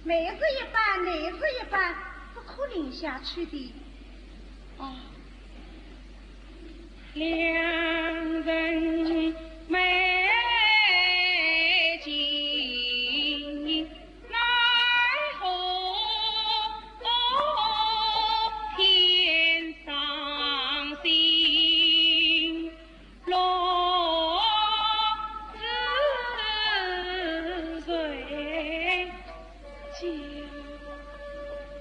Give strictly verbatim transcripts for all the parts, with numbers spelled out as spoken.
妹子一般，妹子一般，不可能下去的。哦，良人美景，奈何天上心。 落日垂江。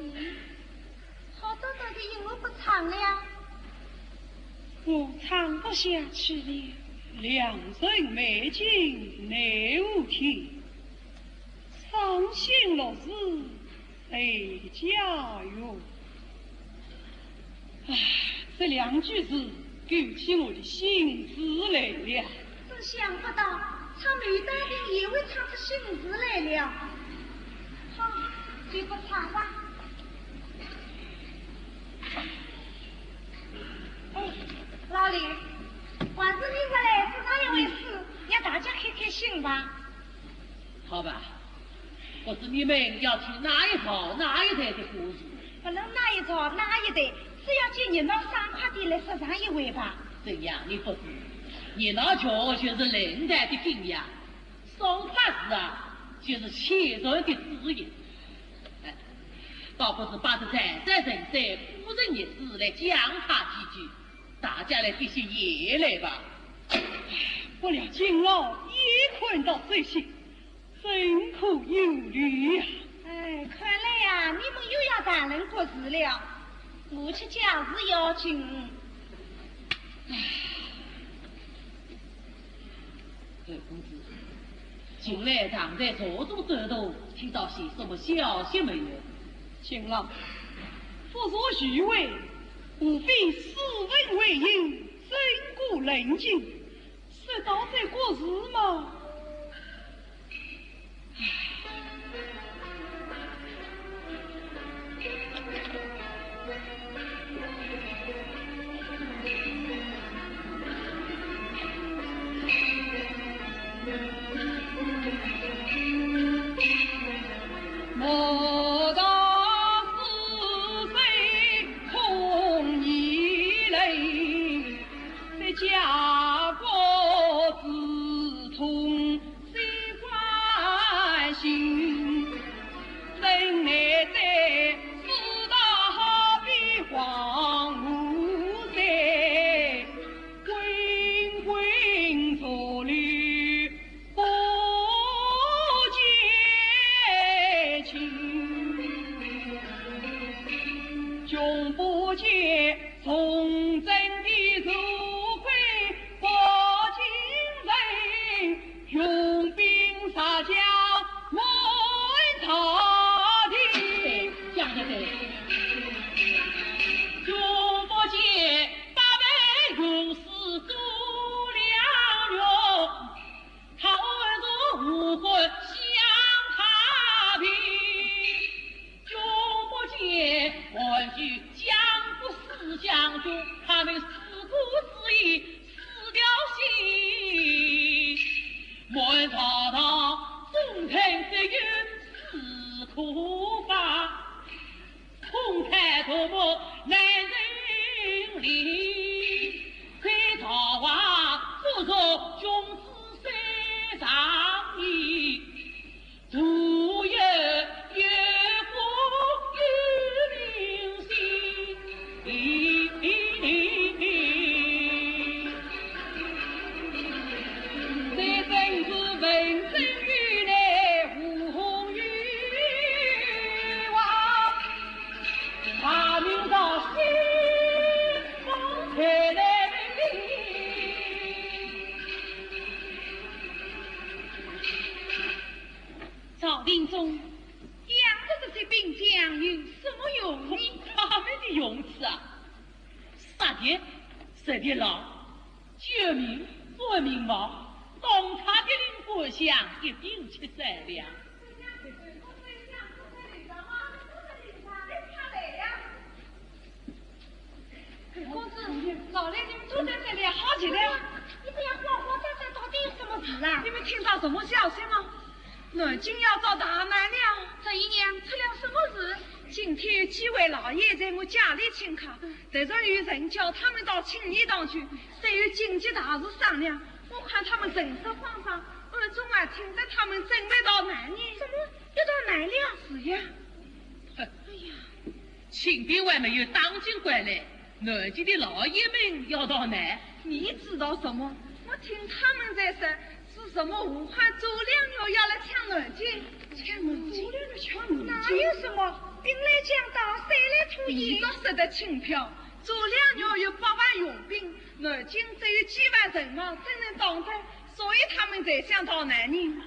咦，好端端的音乐不唱了呀？我唱不下去了。良人美景奈何天，伤心落日 谁家院。唉，这两句诗勾起我的兴致来了。真想不到，唱《牡丹亭》也会唱出兴致来了。好，就不唱吧。哎，老李，还是你们来，这样一回事，让大家开开心吧。 好吧，不知你们要听哪一朝哪一代的故事？不论哪一朝哪一代，只要见热闹爽快的来说上一回吧。这样你不知，热闹桥就是冷淡的景象，爽快事啊，就是千山的枝叶。哎，倒不如把这站山人山、古人历史来讲他几句，大家来避避嫌来吧。不料金老也看到这些， 真可忧虑呀。哎，看来呀，你们又要谈论国事了。我去家事要紧。哎，二公子，近来常在朝中走动，听到些什么消息没有？金老，复述徐惠，无非斯文回应，真古冷静。 说到这国事嘛，莫道是非空议论， 家国之痛谁关心？人难得世道好比荒芜山，滚滚浊流不见青。穷不见 从政的社会不精神，用兵杀将满朝廷。讲得对。穷不见百万雄师过了云， 他安坐五关享太平，穷不见万军将不死将军，他们四顾之意四条心，满朝堂忠臣只有四可发。 空谈夺目难成礼，非桃花不入君子山上意，徒有月光有明星。 这真是文争于内，武争于外，大明朝新风吹来。朝廷中养着这些兵将有什么用呢？他们的用处啊，杀敌、食敌牢， 救民、保民望，当差的领官饷一并吃晒了。公子，老来你们坐在这里好极了。你们要慌慌张张，到底有什么事啊？你们听到什么消息吗？南京要遭大难了。这一年今天有几位老爷在我家里请客，特然有人叫他们到请礼堂去，说有紧急大事商量。我看他们神色慌张，暗中还听得他们准备逃难呢。怎么又逃难了？是呀。哎呀，请兵还没有打进关来，南京的老爷们要逃难。你知道什么？我听他们在说，是什么武汉左良玉要来抢南京。抢南京？左良玉抢南京？哪有什么？兵来将挡，水来土掩。你倒说得轻飘，左良玉有八万雄兵，南京只有几万人马，怎能挡得？所以他们才想逃难呢。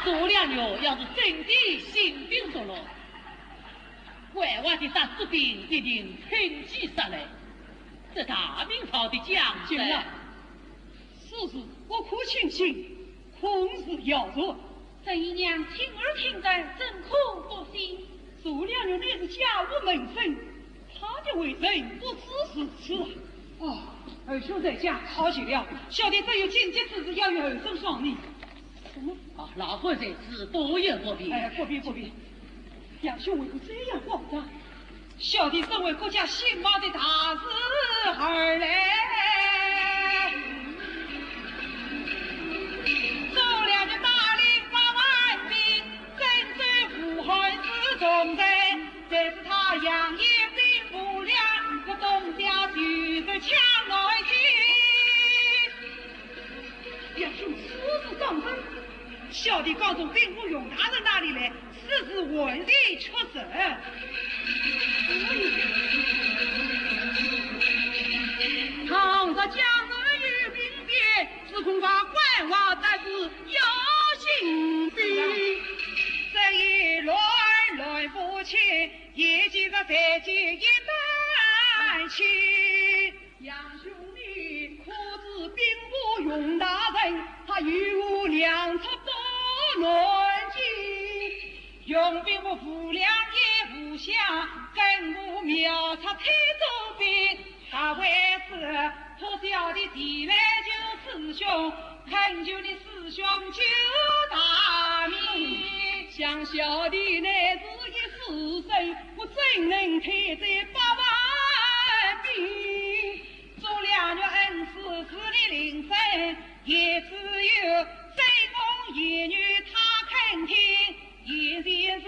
左良玉要是真的兴兵作乱，关外的打字兵一定趁机杀来，这大明朝的江山。 此事不可轻信，恐是谣传。这姨娘亲耳听得，怎可不信？左良玉乃是家无门生，她的为人不至如此啊。哦，侯兄在家，好极了。小弟正有紧急之事要与侯兄商议。什么？啊，老夫在此，不言不便。哎，不必，不必。杨兄为何这样慌张？ 小弟身为国家兴亡的大事而来。左良玉带领八万兵，征战武汉之重镇，但是他扬言兵无粮，我东家就在抢南京。杨兄，此事当真？小弟刚从兵部荣大人那里来， 此事完全确实。倘若将来有兵变，只恐怕关外得失要紧兵。这一乱乱不清，也就是在这一旦起。 杨兄你可知兵部荣大人，他有无粮出到南京？用兵无粮也无饷，更无粮出退总兵。他为此，托小弟前来求师兄，恳求你 师兄救大明。想小弟乃是一书生，我怎能退这八万兵？左良玉恩师势力凌身，也只有周公言语他肯听。现在是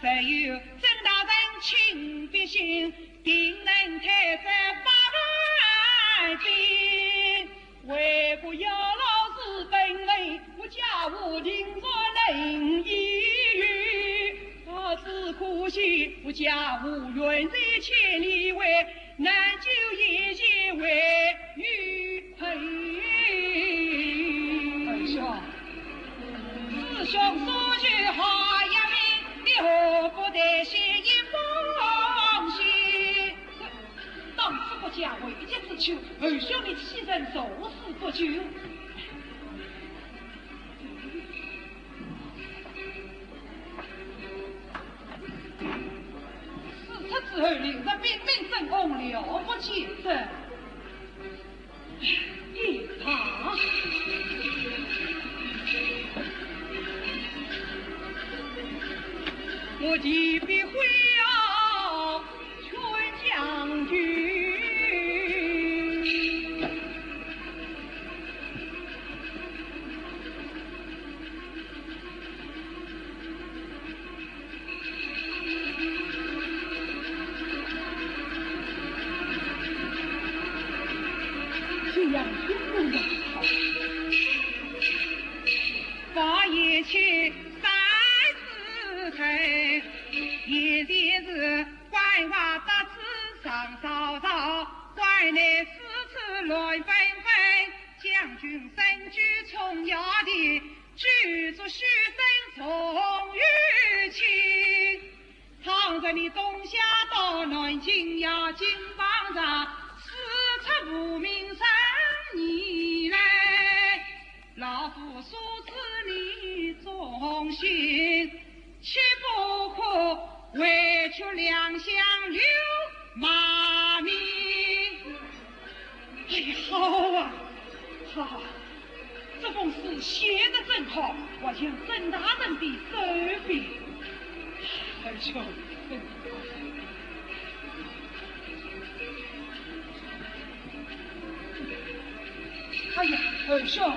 只有周大人亲笔信，定能退这八万兵。 为国效劳是本分，我家无定着能一语。啊，只可惜我家无远在千里外，难救一险为女。哎呀，师兄所求好一名，你何不代写一封信？ 当知国家危急之秋，侯兄你岂忍坐视不救？事出之后，临时兵变，真恐了不起哉。 一旁，我既不会要劝将军。 这样听不了。八月七三四头，也就是关外得知上曹操，关内四处乱纷纷，将军身居重要地， 举着书生重与亲。倘若你东家到南京呀，金榜上，师出无名生你来，老夫赦之你忠心，岂不可为却两相留骂名。哎，好啊，好啊，这封诗写得真好，还请沈大人的手笔。二兄，哎呀，二兄，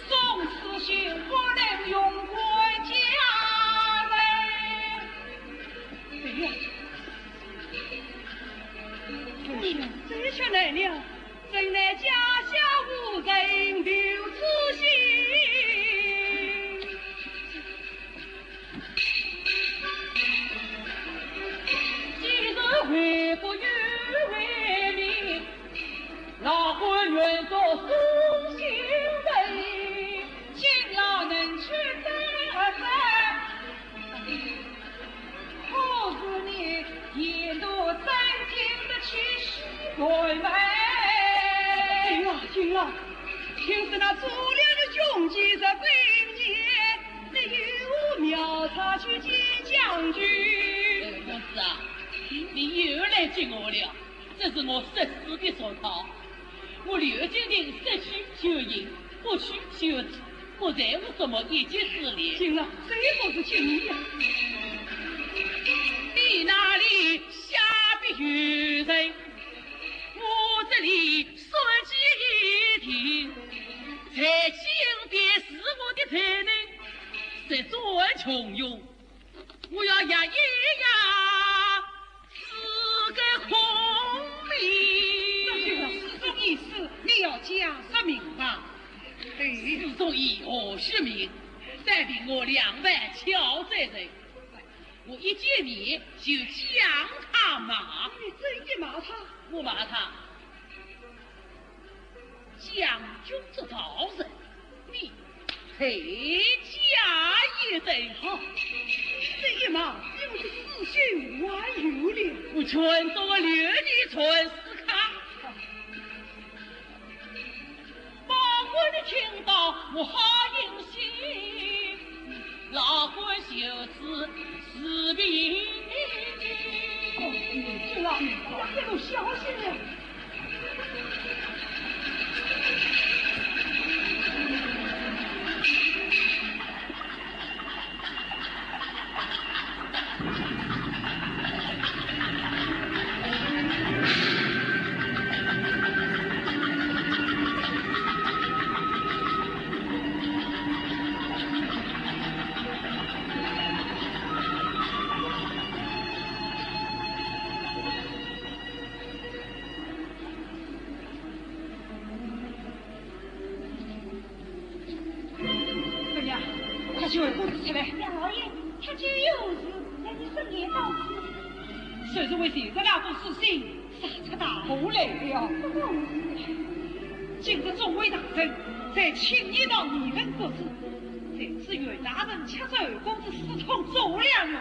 送此信不能用官家人。 对呀，这却来了，怎奈家下无人留此信？既然为父有为民，老官愿作书信人，勤劳能屈得而在。 可是你言多真情的去许官媒。停了，停了，听说那周良的凶器在北面，你有无庙场去见将军？哎，公子啊，你又来激我了。这是我说书的俗套。 我刘金定说去就行，不去就走，不在乎什么一己之力。行了，这不是情理呀。你那里下笔有人，我这里算计一定，才情便是我的才能，实在穷用。 我要压一压这个孔明。这个书中意思，你要讲说明白。对，书中意何须明？单凭我两板巧嘴唇，我一见面就将他骂。你怎样骂他？我骂他， 将军之道人，你罪加一等。好，这一骂，比我的死讯还有了。我全都留你陈思康。把我的听到，我好应心。 老官就此辞别。哦，这老，这都小心了。怎样？快叫二公子出来。老爷，他就有事，在你身边当中。就是为前日那封书信，杀出大祸来了。不过，今日众位大人在庆宁堂议论国事，谁知袁大人却是二公子私通周良玉，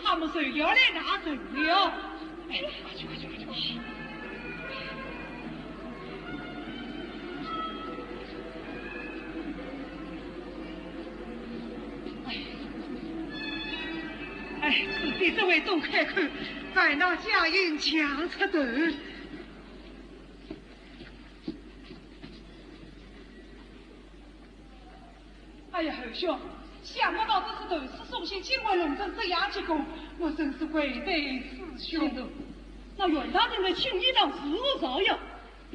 他们就要来拿人了。哎，快去，快去，快去，快去！ 哎，是的，这位东开口，把那家人抢出头。哎呀，侯兄，想不到这次投书送信竟会弄成这样结果，我真是愧对师兄。那袁大人在庆宁堂如何招摇？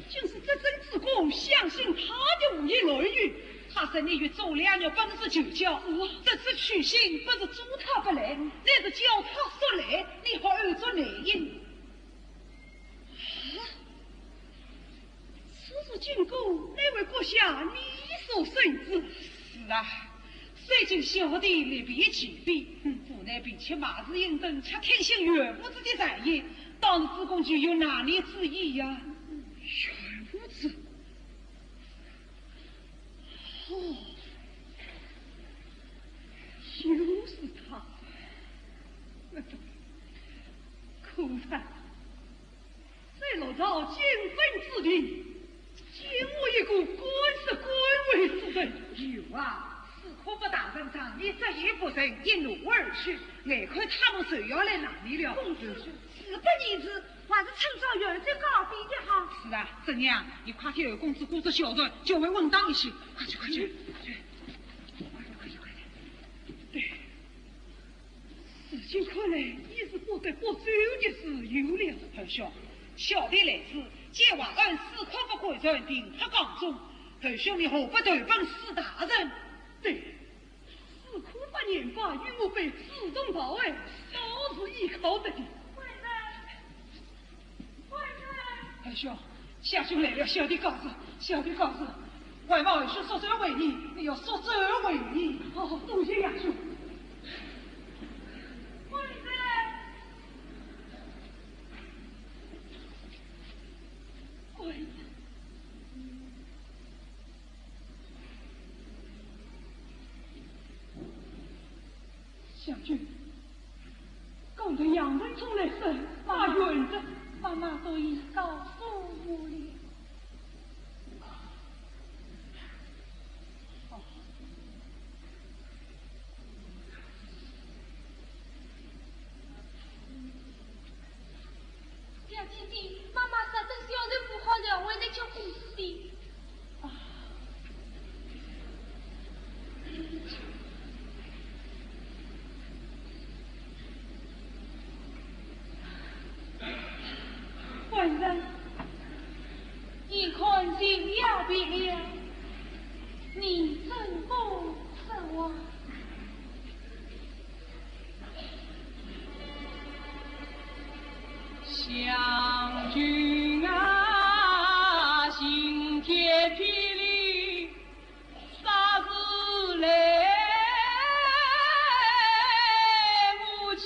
竟是执政之功，相信他的胡言乱语。他说你与周良玉本是旧交，这次去信不是阻他不来，乃是叫他速来，你好暗作内应。啊，此事经过，乃为阁下你所深知。是啊，虽经小弟力辩其辩，府内脾气蛮是硬等，却听信袁公子的谗言， 当时主公就有拿你主意呀。袁公子？哦，就是他。可叹，在落朝金粉之地，竟无一个敢说敢为之人。有啊，司空大阵仗，你这一不慎，一路而去，眼看他们就要来拿你了。公子，事不宜迟，还是趁早远走高飞的好。是啊，怎样？你快替二公子鼓足小船，较为稳当一些。快去，快去，快去，快去，快去。对。 如今看来，已是不得不走的时候了。侯兄，小弟来迟，见华安四靠佛鬼船停泊江中，侯兄你何不投奔史大人？对，四靠佛年迈，与我辈志同道合，少是依靠得的。 侯兄，夏兄来了，小弟告辞，小弟告辞。外望侯兄速转回鄢，你要速转回鄢。哦，多谢夏兄。官人，官人。 香君，刚才杨文忠来说，他远的，妈妈都已告诉我了。哦。 小姐姐，妈妈说等小人不好了，会得吃苦的。啊。官人，你看情势变了，你怎么说啊？ 香君啊，晴天霹雳，霎时来无期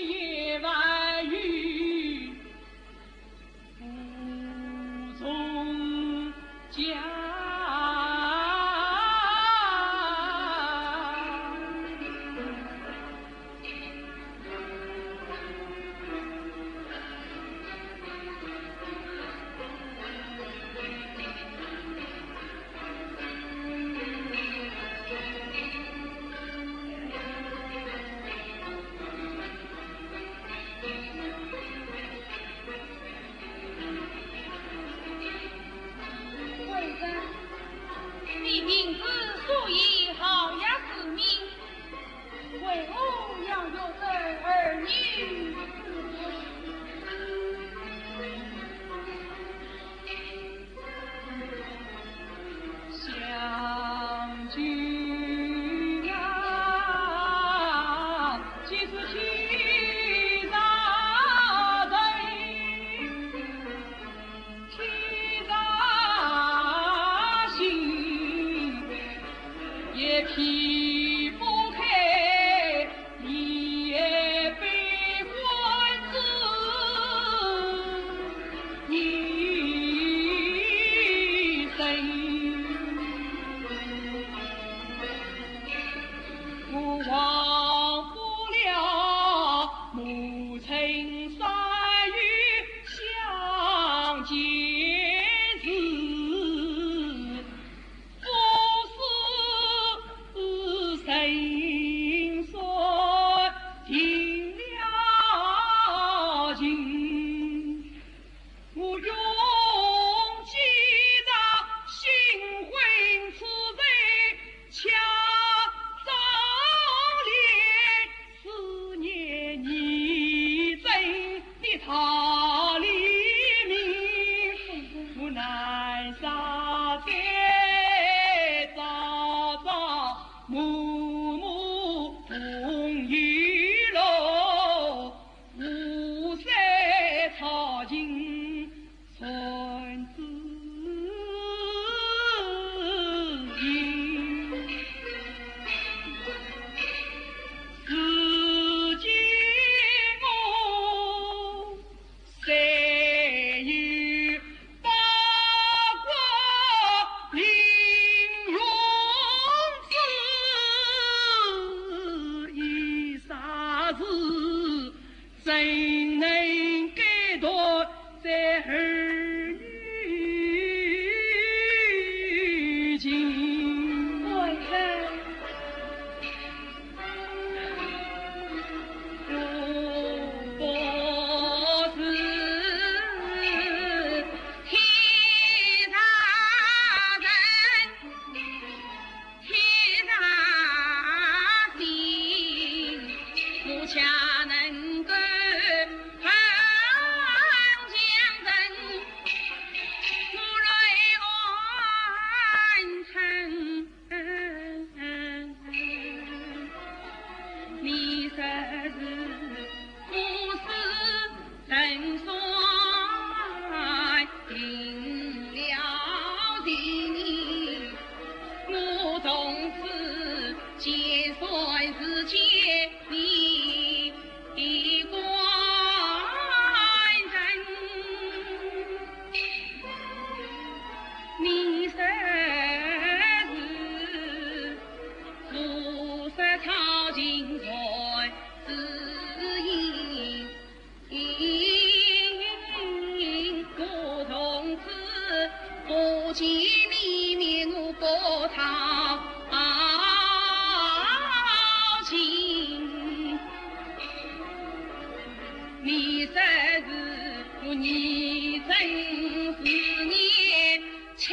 也万语。 无从家。为官，你明知所以好也是命，为何要有这儿女之事？ 香君啊，既是欺人，欺人心，也避不开 你也被官司一生，我忘不了母亲山雨相见时。 不是神算尽了情，我永记得新婚此日恰当年。 思念你真的桃李名，我难舍再朝朝暮暮梦与乐，无色草情 传至今。如今我虽有八卦玲珑珠，以啥事 怎能改断这儿女情？官人，这是我是人算定了情，我从此结算是见你的官人。你说是 如昔操琴传知音，我从此不见你面，我不操琴。你说是我你真是你 恰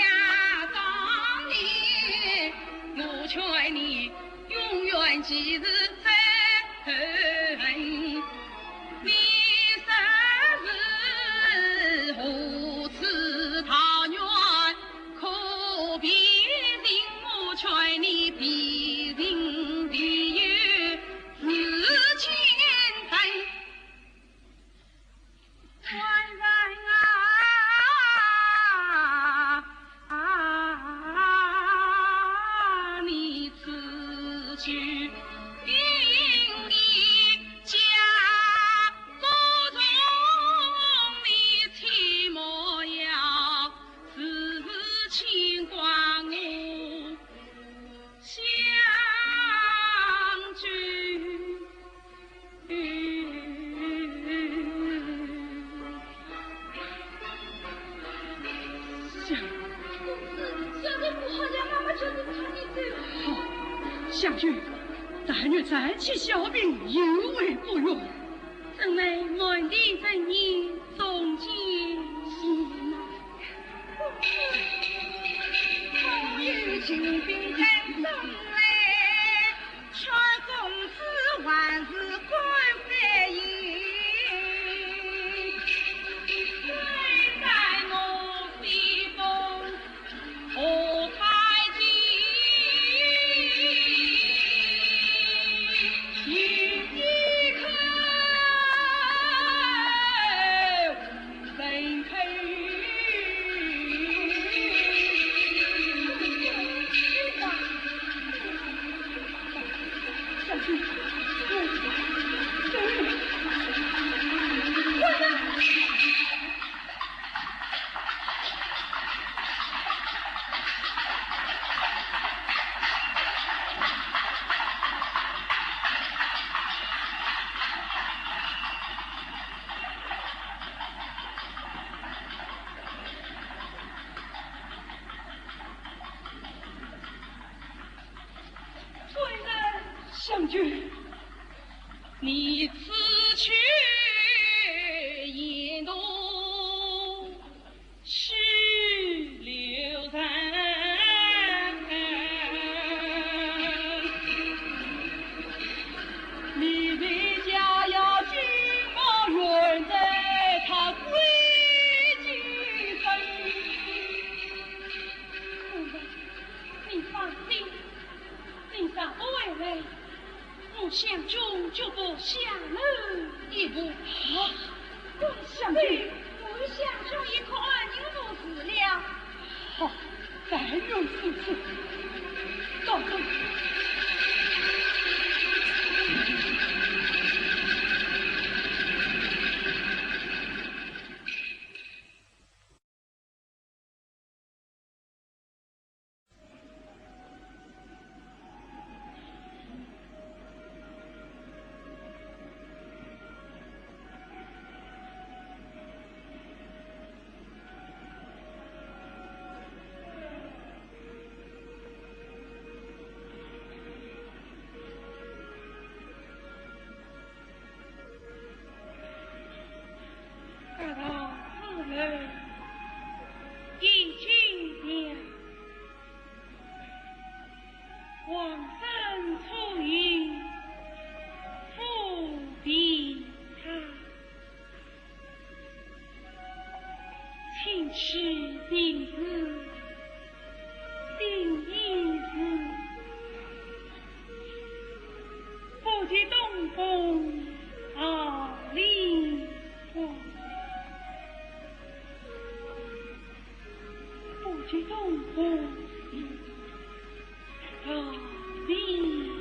当年，我劝你永远记住这恩。你说是何处桃源可避人，我劝你避人必有自己人。 官人啊，你此去定你家，各种你切莫要自牵挂我 相君。相……公子，相君不好了，妈妈就是怕你走。好，相君，但愿暂且小病，有为不愿。 怎奈满地人影，总见是难。空有秦兵赶上来，劝公子还是赶回营。虽在我西风 官人，相君，你此去言多 须留人。你的家要君莫远在他归期生。你放心，你若不回来， 我相君就不下楼一步。啊，相君。对，我相君一看你不是了。好，但愿如此。告辞。不及东风，啊，李逵。不及东风，啊，李逵。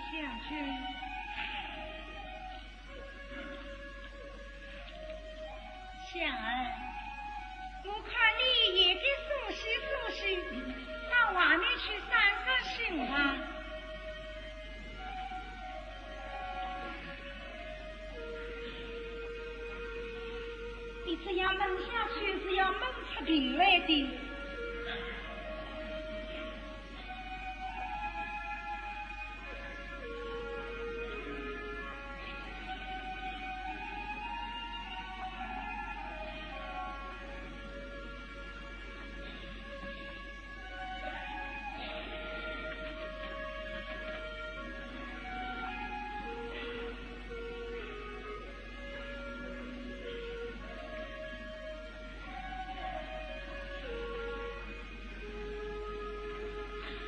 香君。 香儿，我看你也该梳洗梳洗，到外面去散散心吧。你这样闷下去是要闷出病来的。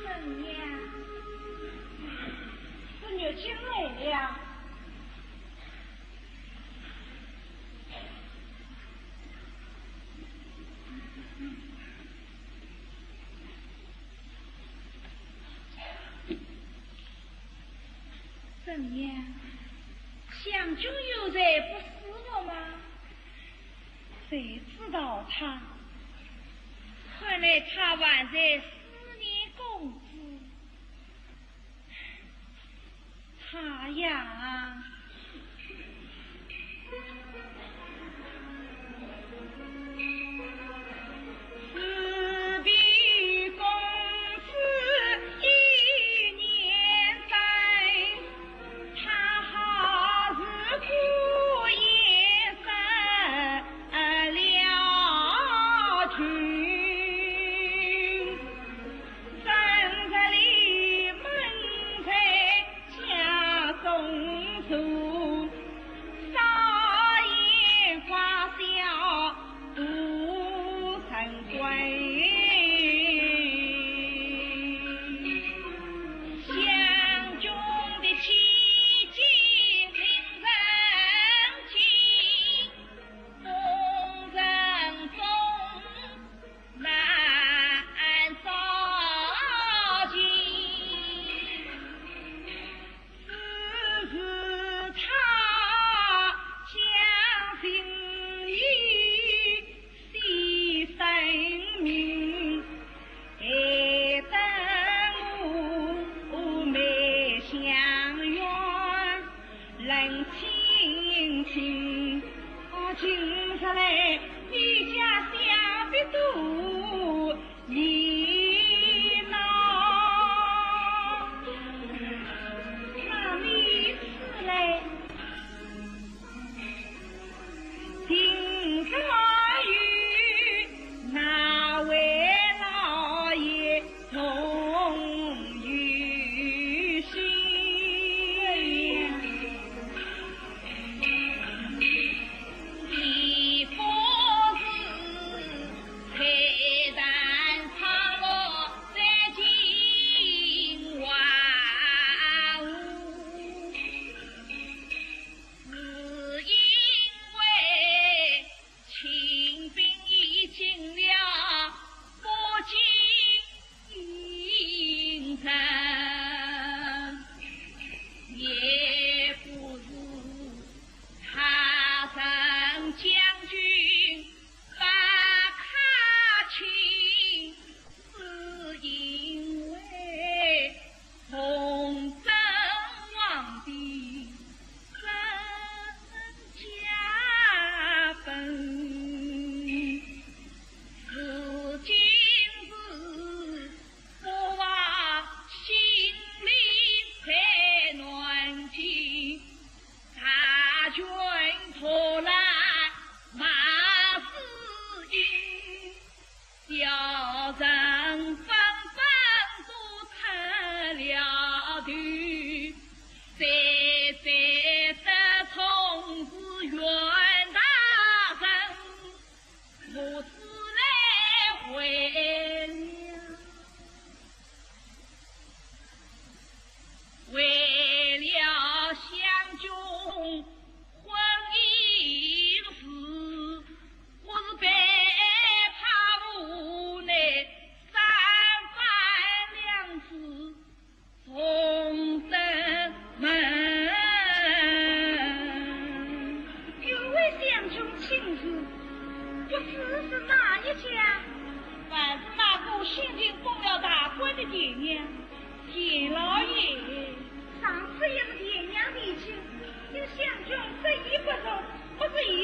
怎样？这月经来了。 怎样？香君有啥不舒服吗？谁知道他？看来他还在思念公子。他呀，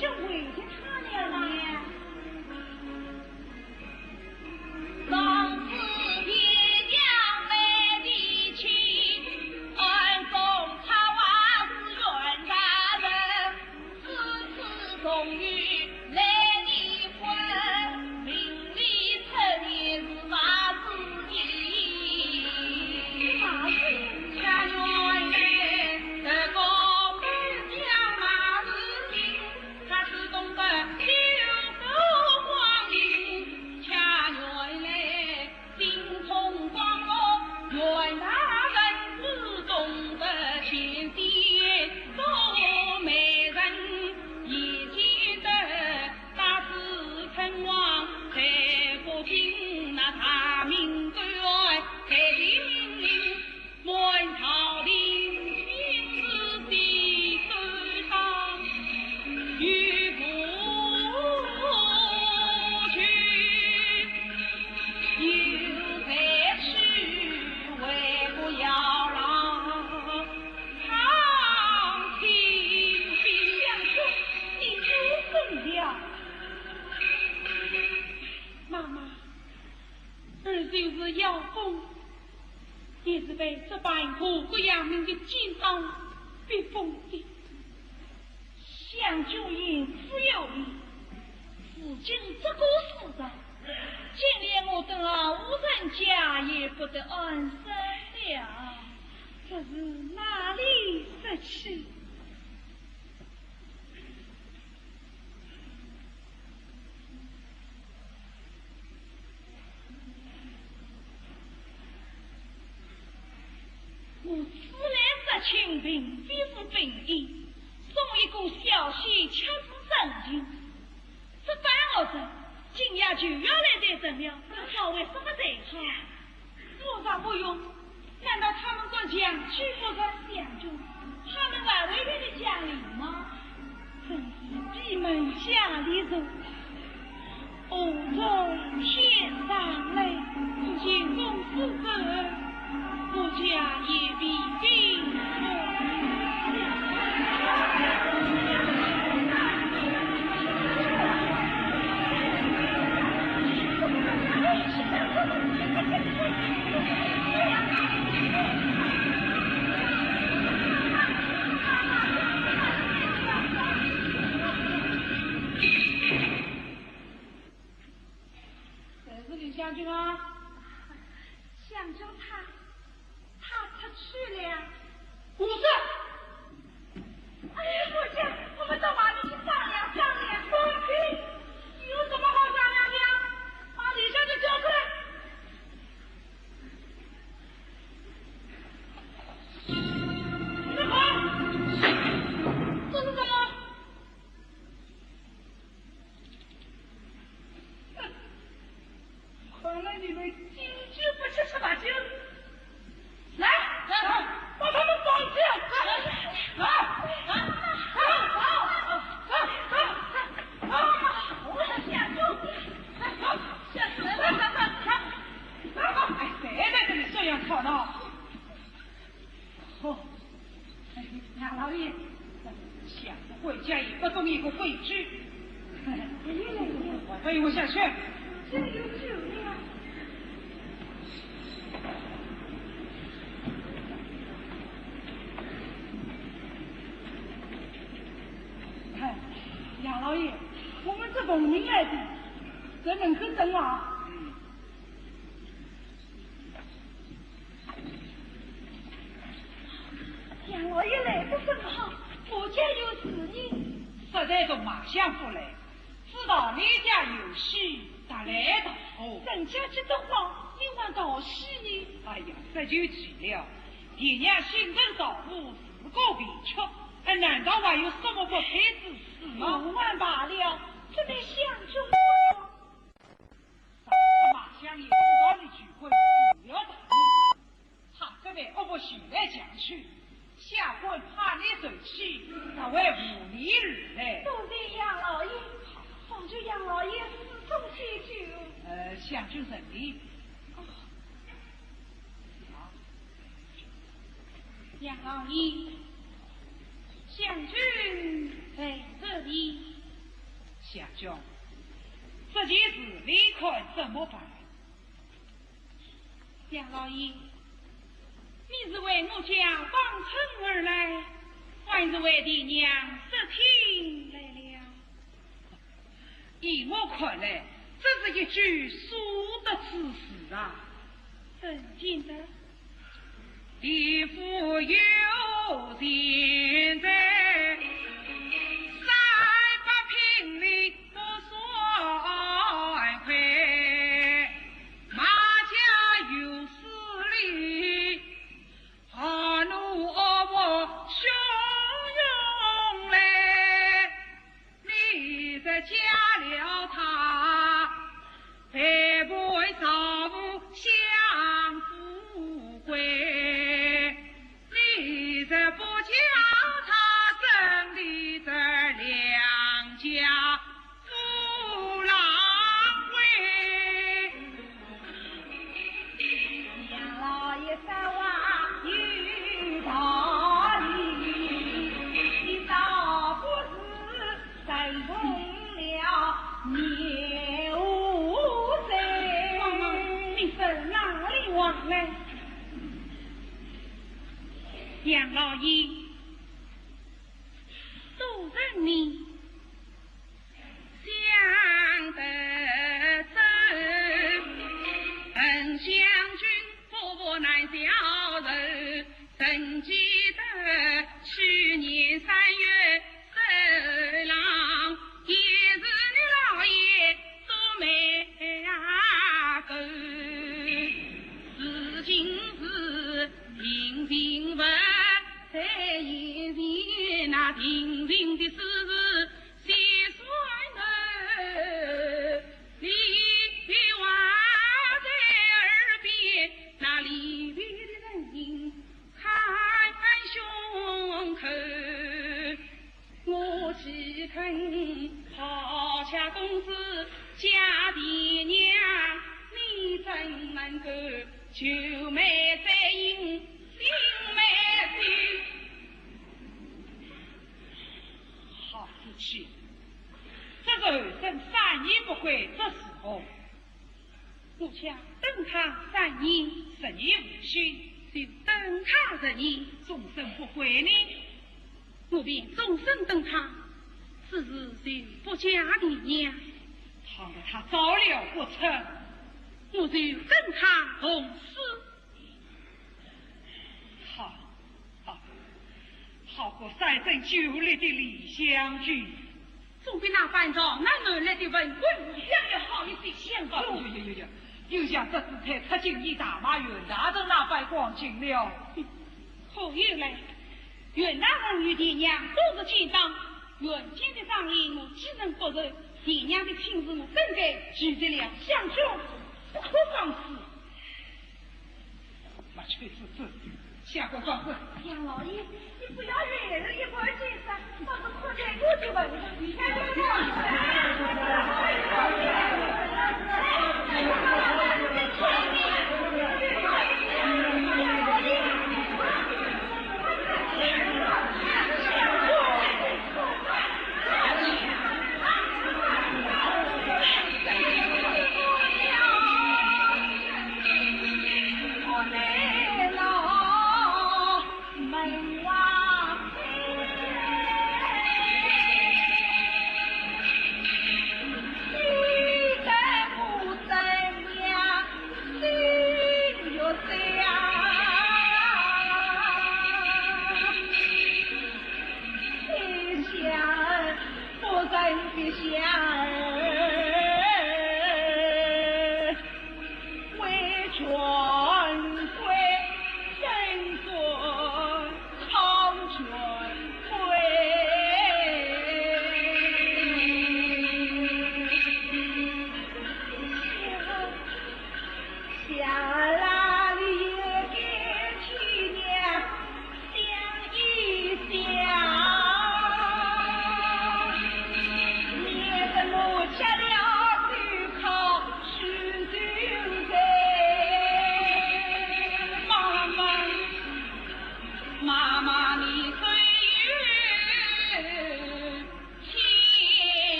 就委屈他了啦。也是被这般各个样面的奸党逼疯的。想救人只有你，如今这个世道，竟连我等二户人家也不得安生了。这是哪里说起？ 我自来说清，并非是本意，送一个消息却是真情。这班恶人今夜就要来得城了，那叫为什么才好？我倒不用，难道他们敢强取不成？想着他们还会给你讲理吗？ 真是闭门下里人，何处选上来，见公子之恩，我家也必定。 这是李香君啊。香君她，她出去了。不是。哎呀，我讲，我们到外面去商量商量。放屁！有什么好商量的啊？把李香君交出来。 这是什么？哼，看来你们敬酒不吃吃罚酒。来，来，把他们绑起来。来，来，来，来，来，来，来，来，来，来，来，来，来，哎，谁在这里这样吵闹？ 哦，哎，杨老爷，想不回家也不懂一个规矩。哎，我下去。这有酒了。哎，杨老爷，我们这奉命来的，在门口等啊。 杨老爷来得正好，我家有事呢。实在从马相府来，知道你家有喜，特来道贺。人家急得慌，你还道喜呢？哎呀，这就奇了。爹娘新婚早婚，自个便出，哎，难道还有什么不配之事吗？我还罢了，这位相公 马相爷知道你聚会，不要打扰，他这边恶不兴来强去，下官怕你受气，特为无礼而来。多谢杨老爷，望求杨老爷恕罪解酒。呃，相公请。哦。好。杨老爷，相公在这里。相公，这件事你看怎么办？杨老爷，你是为我家帮衬而来，还是为田娘说亲来了？依我看来，这是一桩舍得之事啊。怎见得？ 田府有田宅，三百平米不算亏，马家有势力，豪奴恶仆汹涌来。 你这嫁了她，配不上享富贵。你这不嫁她，真的这良家富郎贵。 杨老爷说话有道理，你倒不是认同了牛贼。你说哪里话来？杨老爷，都是你 想得真，本将军夫妇难消愁，怎记得去年三月，色狼也是你老爷做媒啊个，如今是定情物，在眼前那定情的事实 先算呢，你话在耳边，那里边的人影看胸口。我岂肯抛家公子嫁田娘，你怎能够救美再迎新美婿？ 好福气，这是后生三年不归之时候，我想等他三年，十年无休，就等他十年，终身不归呢，我便终身等他，只是就不嫁田娘。倘若他早了不成，我就跟他同死。 好，好，好个三生九世的李香君。总比那般逃难而来的文官武将要好一些。相公。哎呦呦呦呦，又像这子才出京已大骂袁大人那般光景了。可又来，袁大人与田娘都是奸党，袁家的长礼我岂能不受？田娘的亲事我更该拒绝了。相公，不可放肆。 麻雀之子，下官告辞。杨老爷，你不要为儿一个儿子，倒是可怜我的文官。你看这个样子。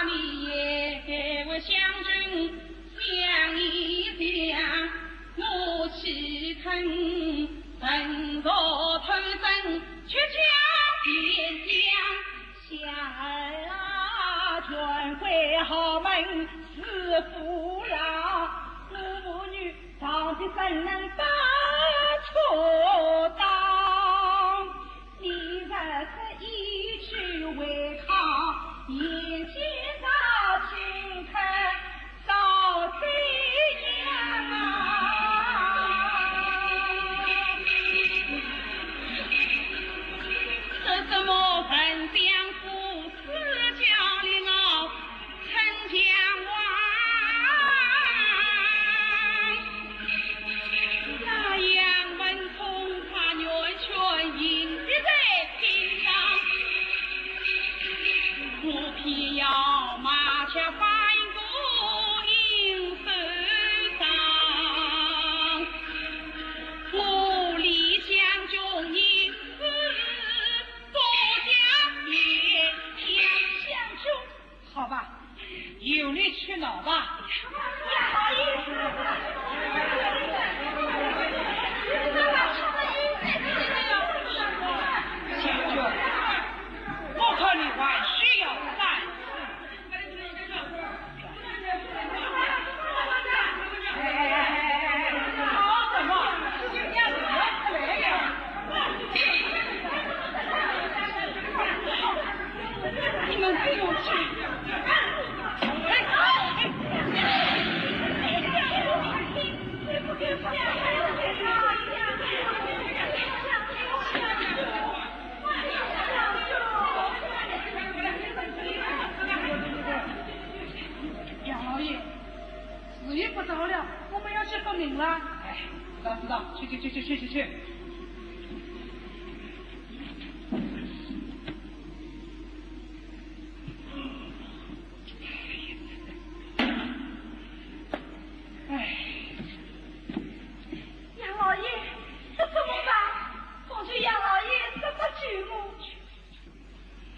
你也给我将军想一想，我岂肯沉坐偷生，却叫边疆。小儿啊，权贵豪门是父老，我母女到底怎能把错当？ 你若是一句违抗，眼睛照青天照谁样啊？这什么沉香不思叫你老 丞相啊，那杨门恐怕远远隐居在边疆，我偏要马下翻过阴山上，我李将军你是不讲理。将军， 好吧，由你去闹吧。将军，我看你还需要三思。 你们给我去！杨老爷，时间不早了，我们要去复命了。哎，知道，知道，去，去，去。 哎，杨老爷，这怎么办？恐惧杨老爷这么救我。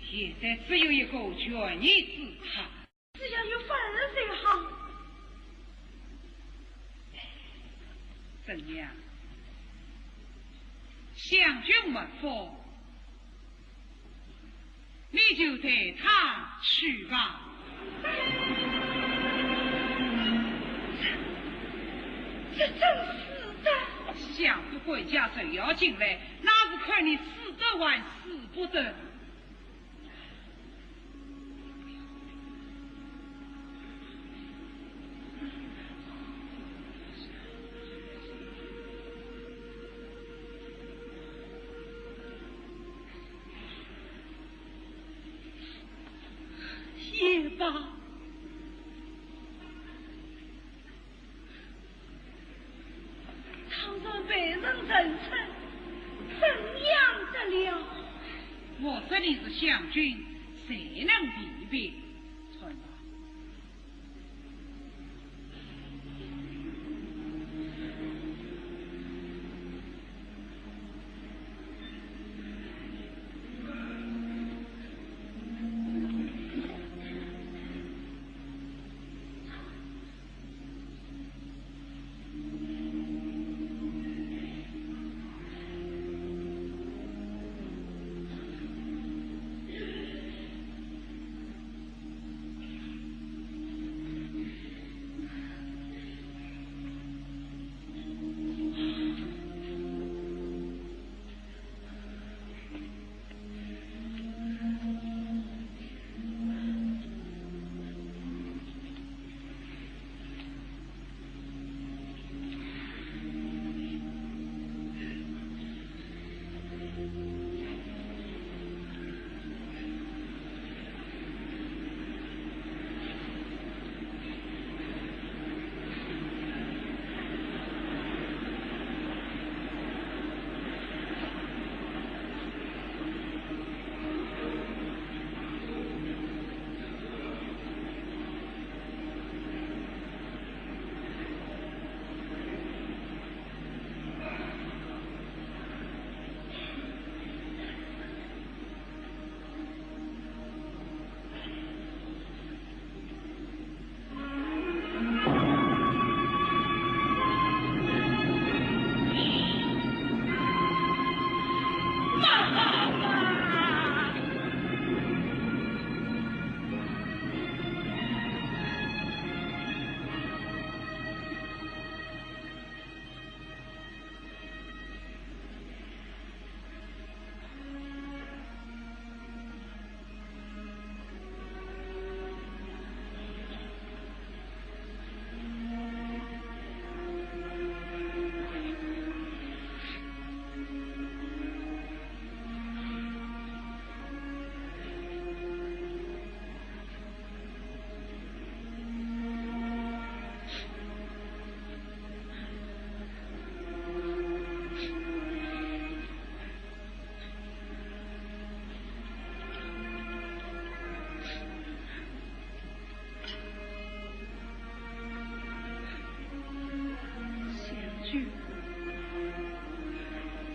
现在只有一个权宜之策。只要有法儿最好。怎样？香君没福， 你就带他去吧。这真是的。想不管家谁要进来，那是看你使得还使不得。 也罢，倘若被人认出，怎样得了？我说你是香君，谁能辨别？穿吧。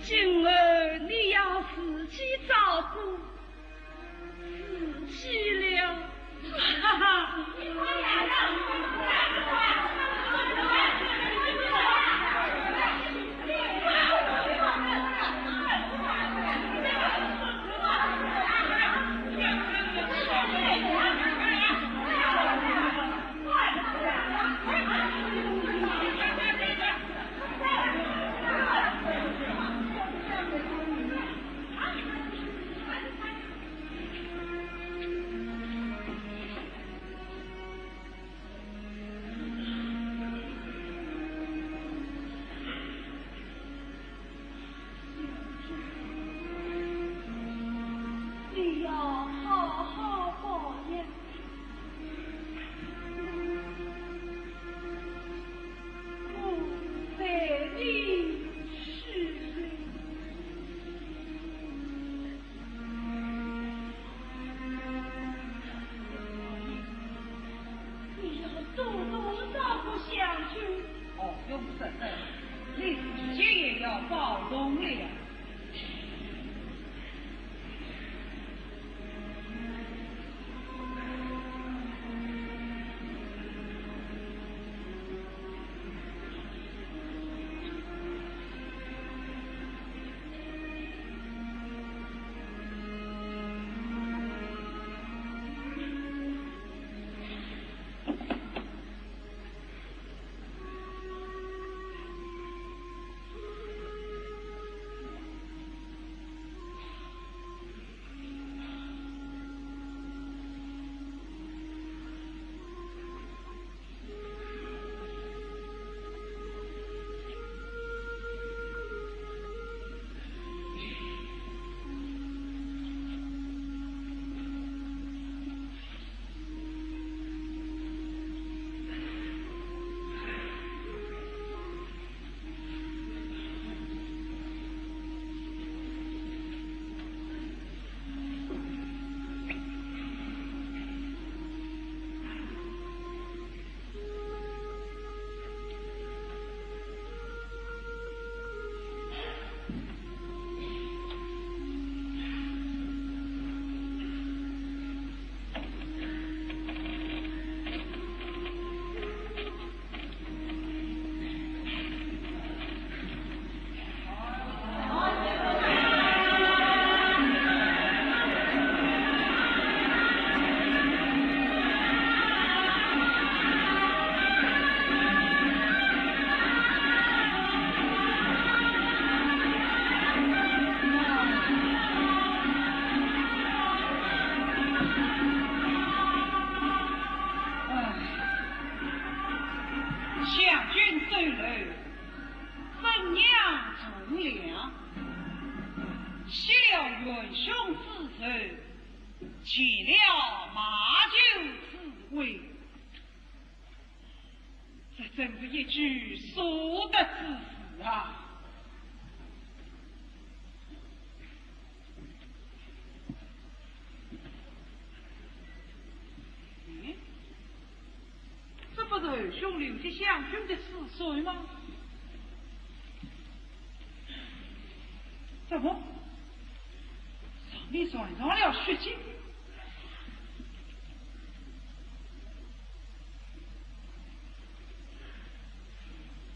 今后你要自己照顾自己了。哈哈。你要好好保养。我为你去。 你要多多照顾香君。哦，永生，你自己也要保重了。唉，香君走了，分娘从良，熄了元凶之仇，解了马旧之围。 这真是一举数得之事啊！咦，这不是侯兄留给香君的诗书吗？ 怎么？上面染上了血迹？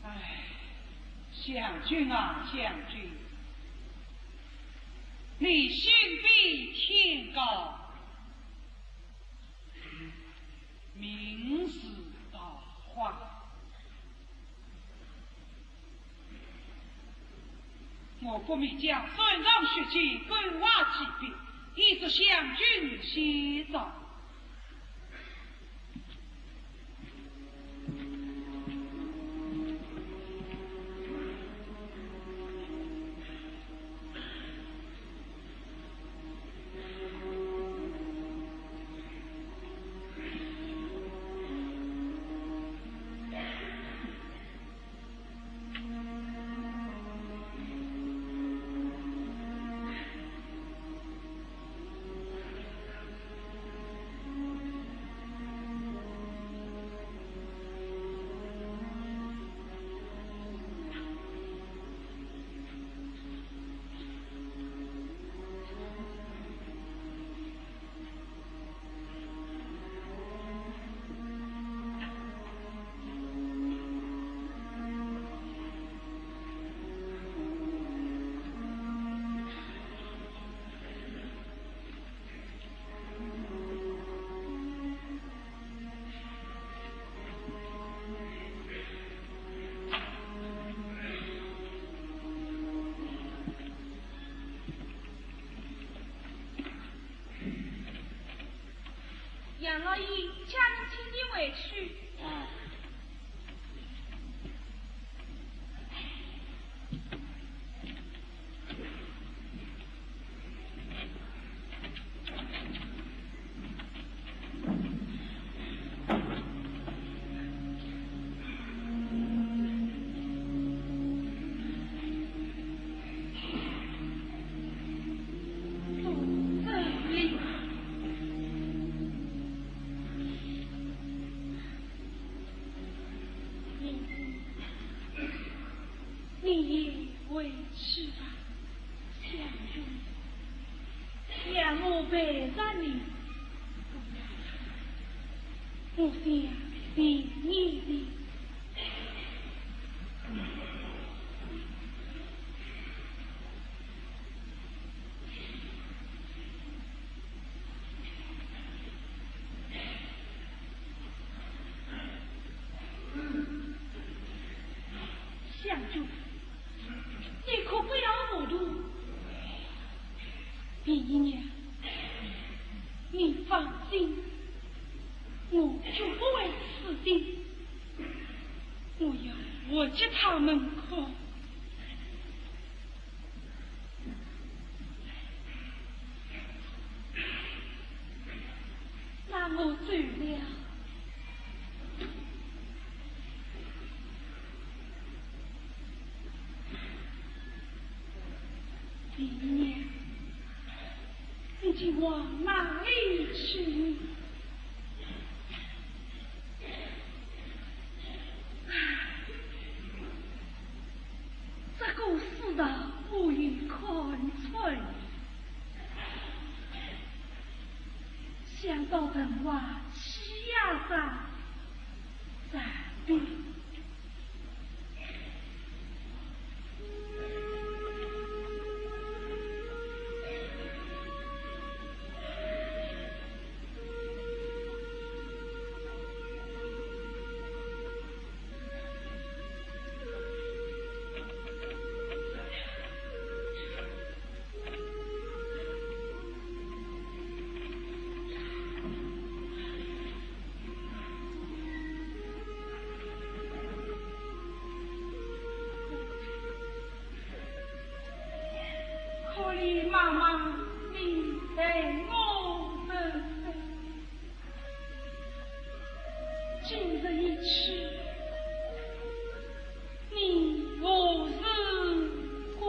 唉，香君啊，香君，你心比天高，民事桃花。 我不免将身上血迹勾画几笔，以助香君写照。老爷，家人请你回去。你也回去吧，香君。让我陪着你。我想念你的。香君，你可不要糊涂。碧姨娘，你放心，我绝不会死的。我要活给他们看。 那我走了。碧娘，你将往哪里去？ 这个世道我已看穿，想到城外欺压着咱的 可怜妈妈，你待我如何？今日一去，你何时归？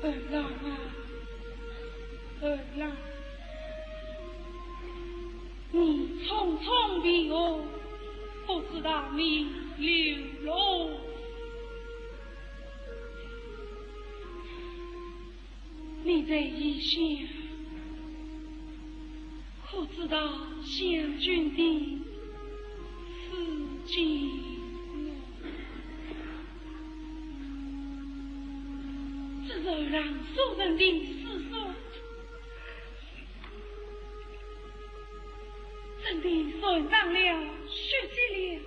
儿郎啊，儿郎。 你匆匆离我，不知道你流落。你在异乡，可知道香君的处境？这是让所人的思索。 真的染上了血迹了。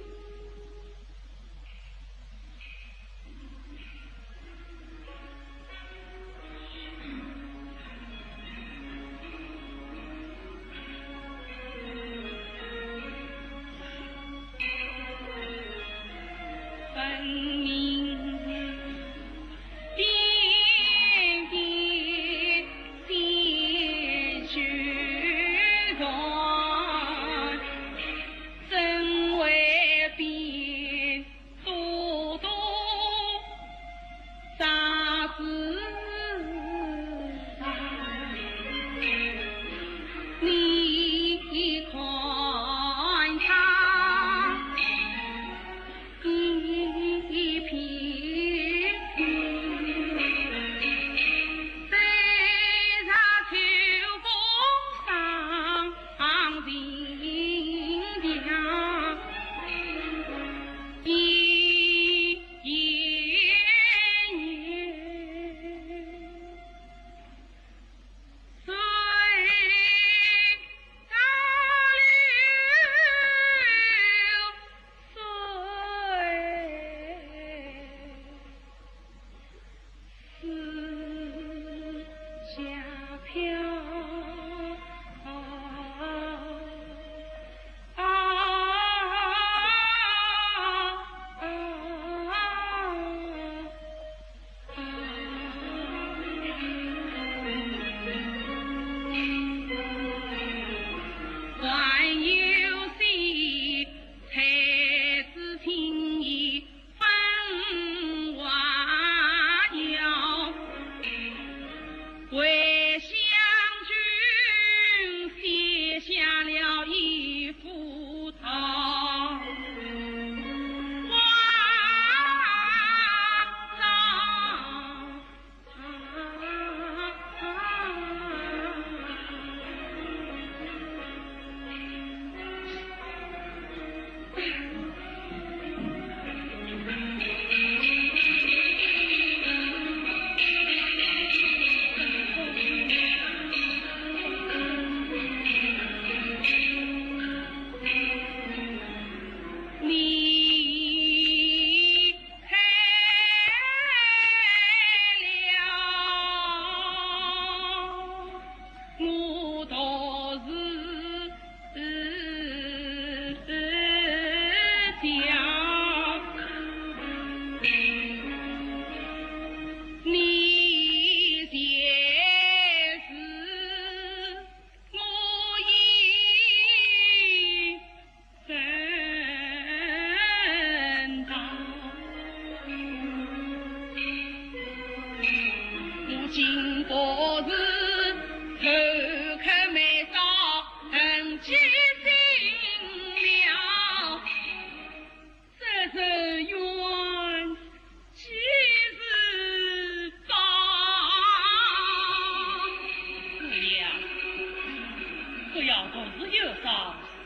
可是有伤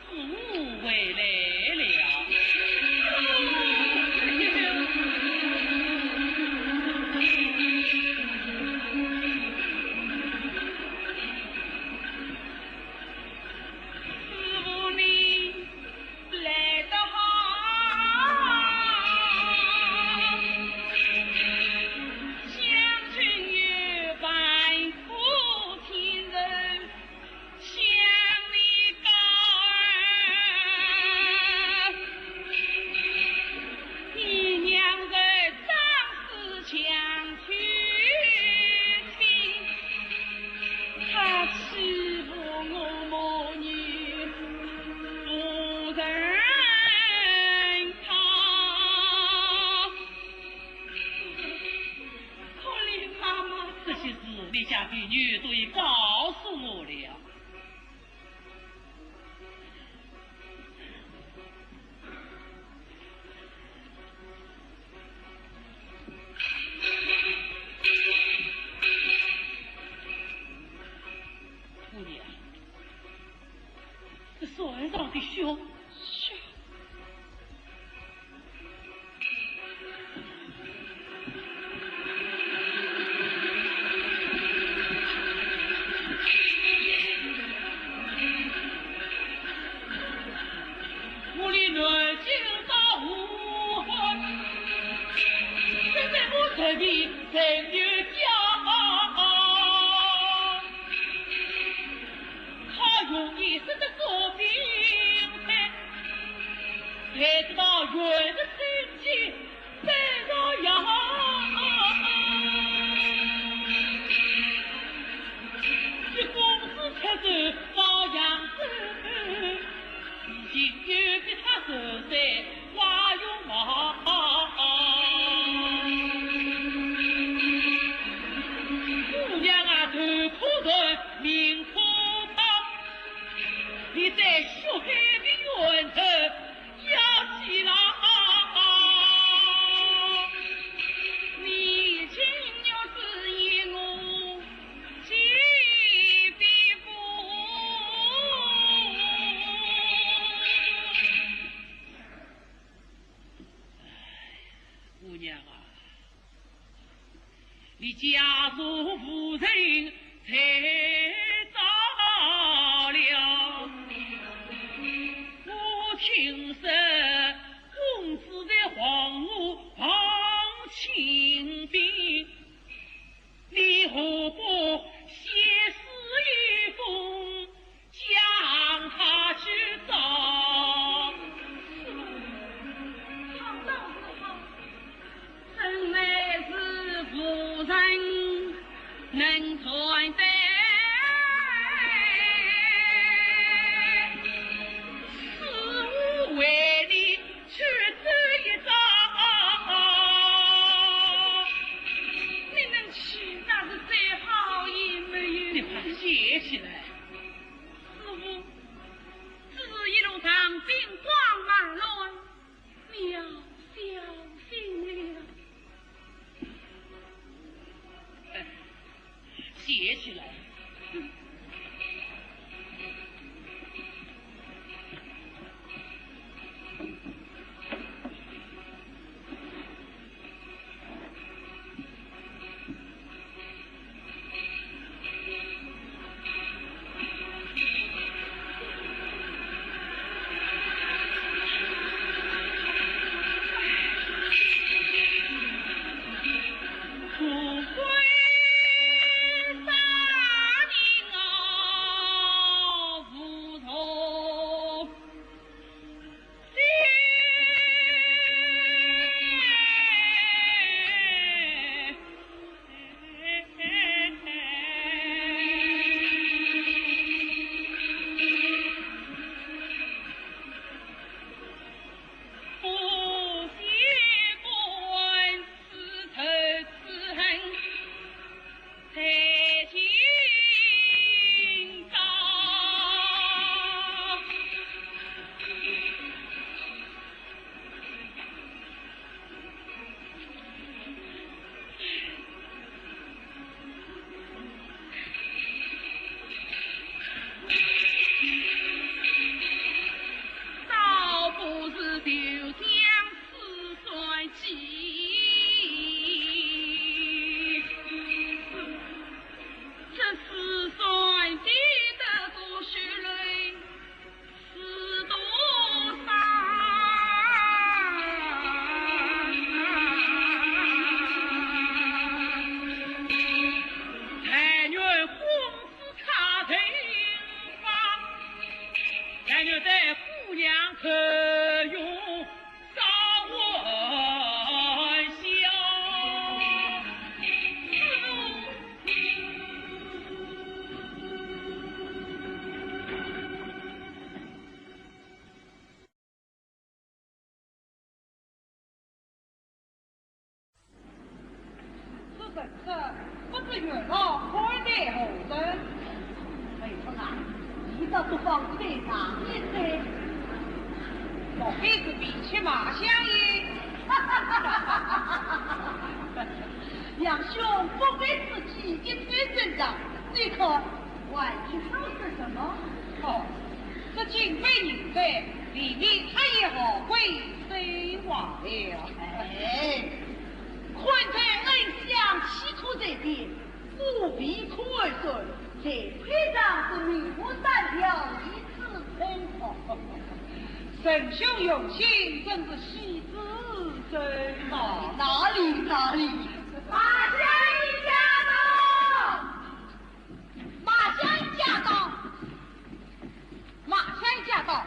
师父回来了。师父你来得好，想君有万苦千愁， 想你高儿，你娘在张氏墙去听，她欺负我母女无人讨。 可怜妈妈。这些事，你家婢女都已告诉我了。姑娘，这船上的血，血。 我的南京大武汉，现在我这里真有家。 他用一生的苦命才得到元的成就，得到呀。这公子出手保养子，情愿给他受罪。 花容貌。姑娘啊，头可断，命可断，你在血海的源头要记牢。你情愿是因我 几笔不。姑娘啊，你家中无人才找了，我听说公子在黄河放清兵， 你何不写诗一封，将他去找？好，好，好。真乃是无人能传得，师父为你 去走一遭。你能去，那是再好也没有。你快写起来。师父，此事一路上兵荒马乱，你要小心了。哎， 写起来。月老看待何人？哎，不啊，你倒不妨对上一对。莫非是比起马相爷？杨兄不该自己一推正着，你看，还去说什么？哦，这金杯银杯，未免太过贵奢华了。哎，看在恩相企图这点， 不必苦而酸，才配上这名花单调一次称号。沈兄用心，真是喜之深啊！哪里哪里，马相爷驾到！马相爷驾到！ 马相爷驾到。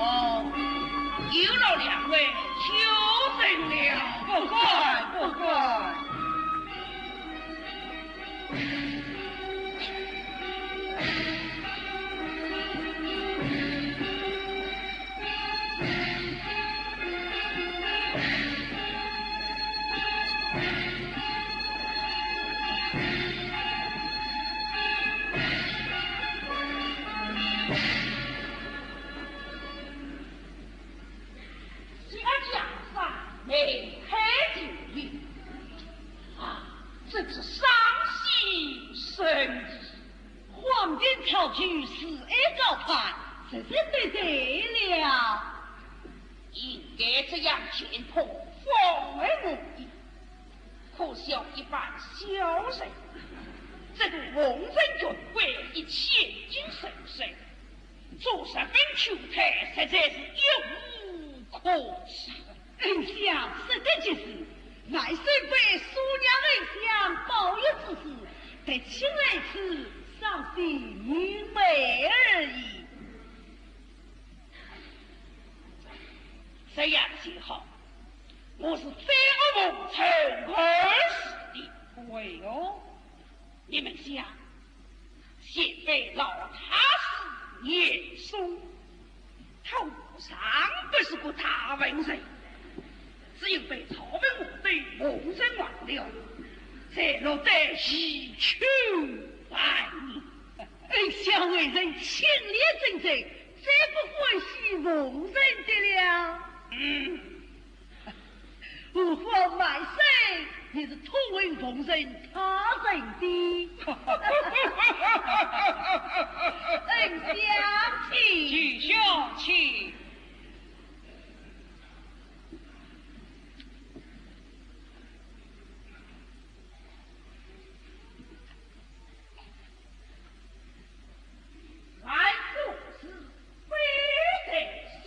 哦，有劳两位久等了。不敢，不敢。 小姐上梅开金玉啊，真是赏心生意。黄金草具，四海高攀，实实在在了。应该这样简朴，方为我意。可笑一般小人，这个奉承权贵，一千金收收， 做十分秋台，实在是一无可取。恩相说得极是，万岁被苏娘恩相保佑之事，特请恩师赏心明白而已。这样就好，我是再无奉承的。哎呦，你们想， 前辈老太师严嵩，他何尝不是个大文人？只因被曹文华等蒙混了，才落得遗臭万年。恩相为人清廉正直，最不欢喜蒙混的了。嗯。 何况万岁也是痛恨奉承他人的。恩相请。启相请。万岁是非得是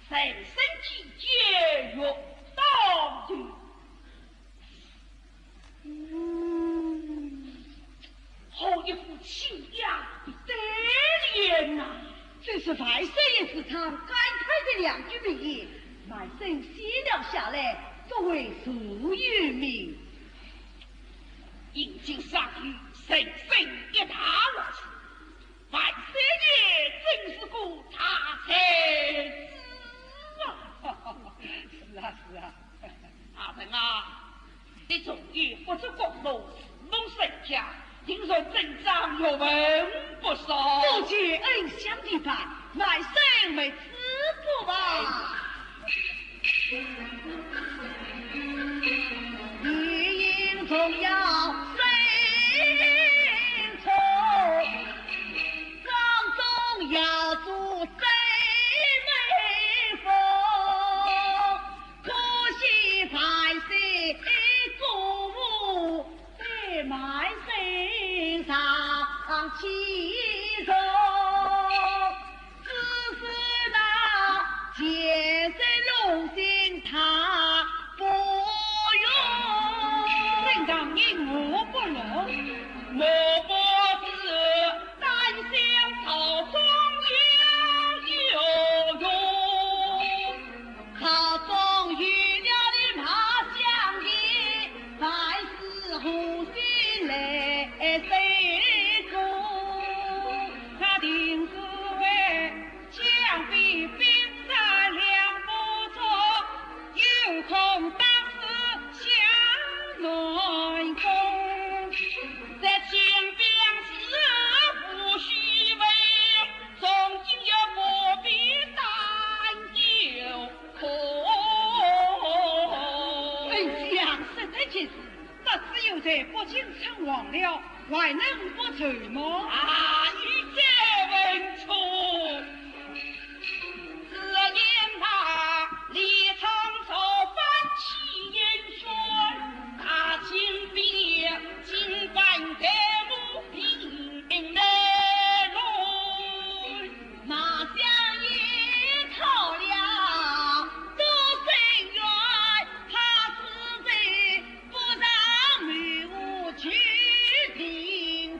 人生几间，欲当头。嗯，好一副清雅的对联呐！这是万岁爷时常感慨的两句名言，满身写了下来，作为座右铭。饮尽赏月，人生一大乐事。 万岁爷真是个大才子啊！是啊，是啊。大人啊，你终于不出宫了，自报身价，定然尊长学问不少。多谢恩相提拔，万岁没此不忘。我不能。我不是。单想朝中有用，朝中有了的马相爷，万事和心来成功。他定是为将兵兵在两不中，有空当时向南攻。这清兵是不虚伪，从今也不必担忧恐。丞相，实在就是，得知有罪不敬称王了，还能不罪吗？啊，你再问错。 只因那李昌造反起义宣，大清兵进犯，队伍兵败乱。马相爷靠了多伸冤，他自己 不让母后去定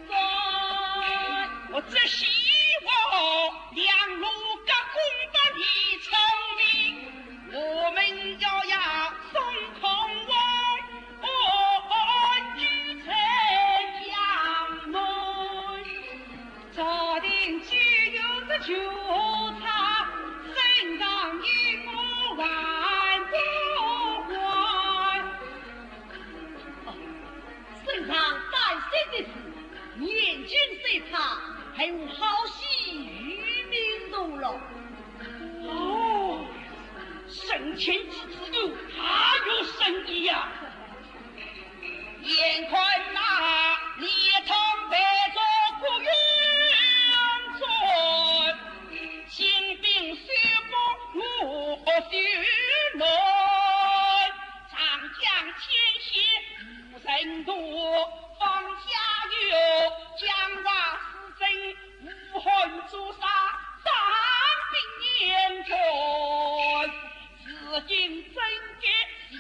罪。我只希望两路夹攻不利成名，我们要要松口王，安居在江南。朝廷既有这决策，圣上因我还不还？ 圣上担心的是，年近岁差，还有好戏与民同乐。哦，省亲之事有他有深意呀。眼看那李昌被捉不远转，清兵虽不我所难， 长江天险无人渡，方家有江华四镇，武汉朱砂当兵严阵。如今怎解心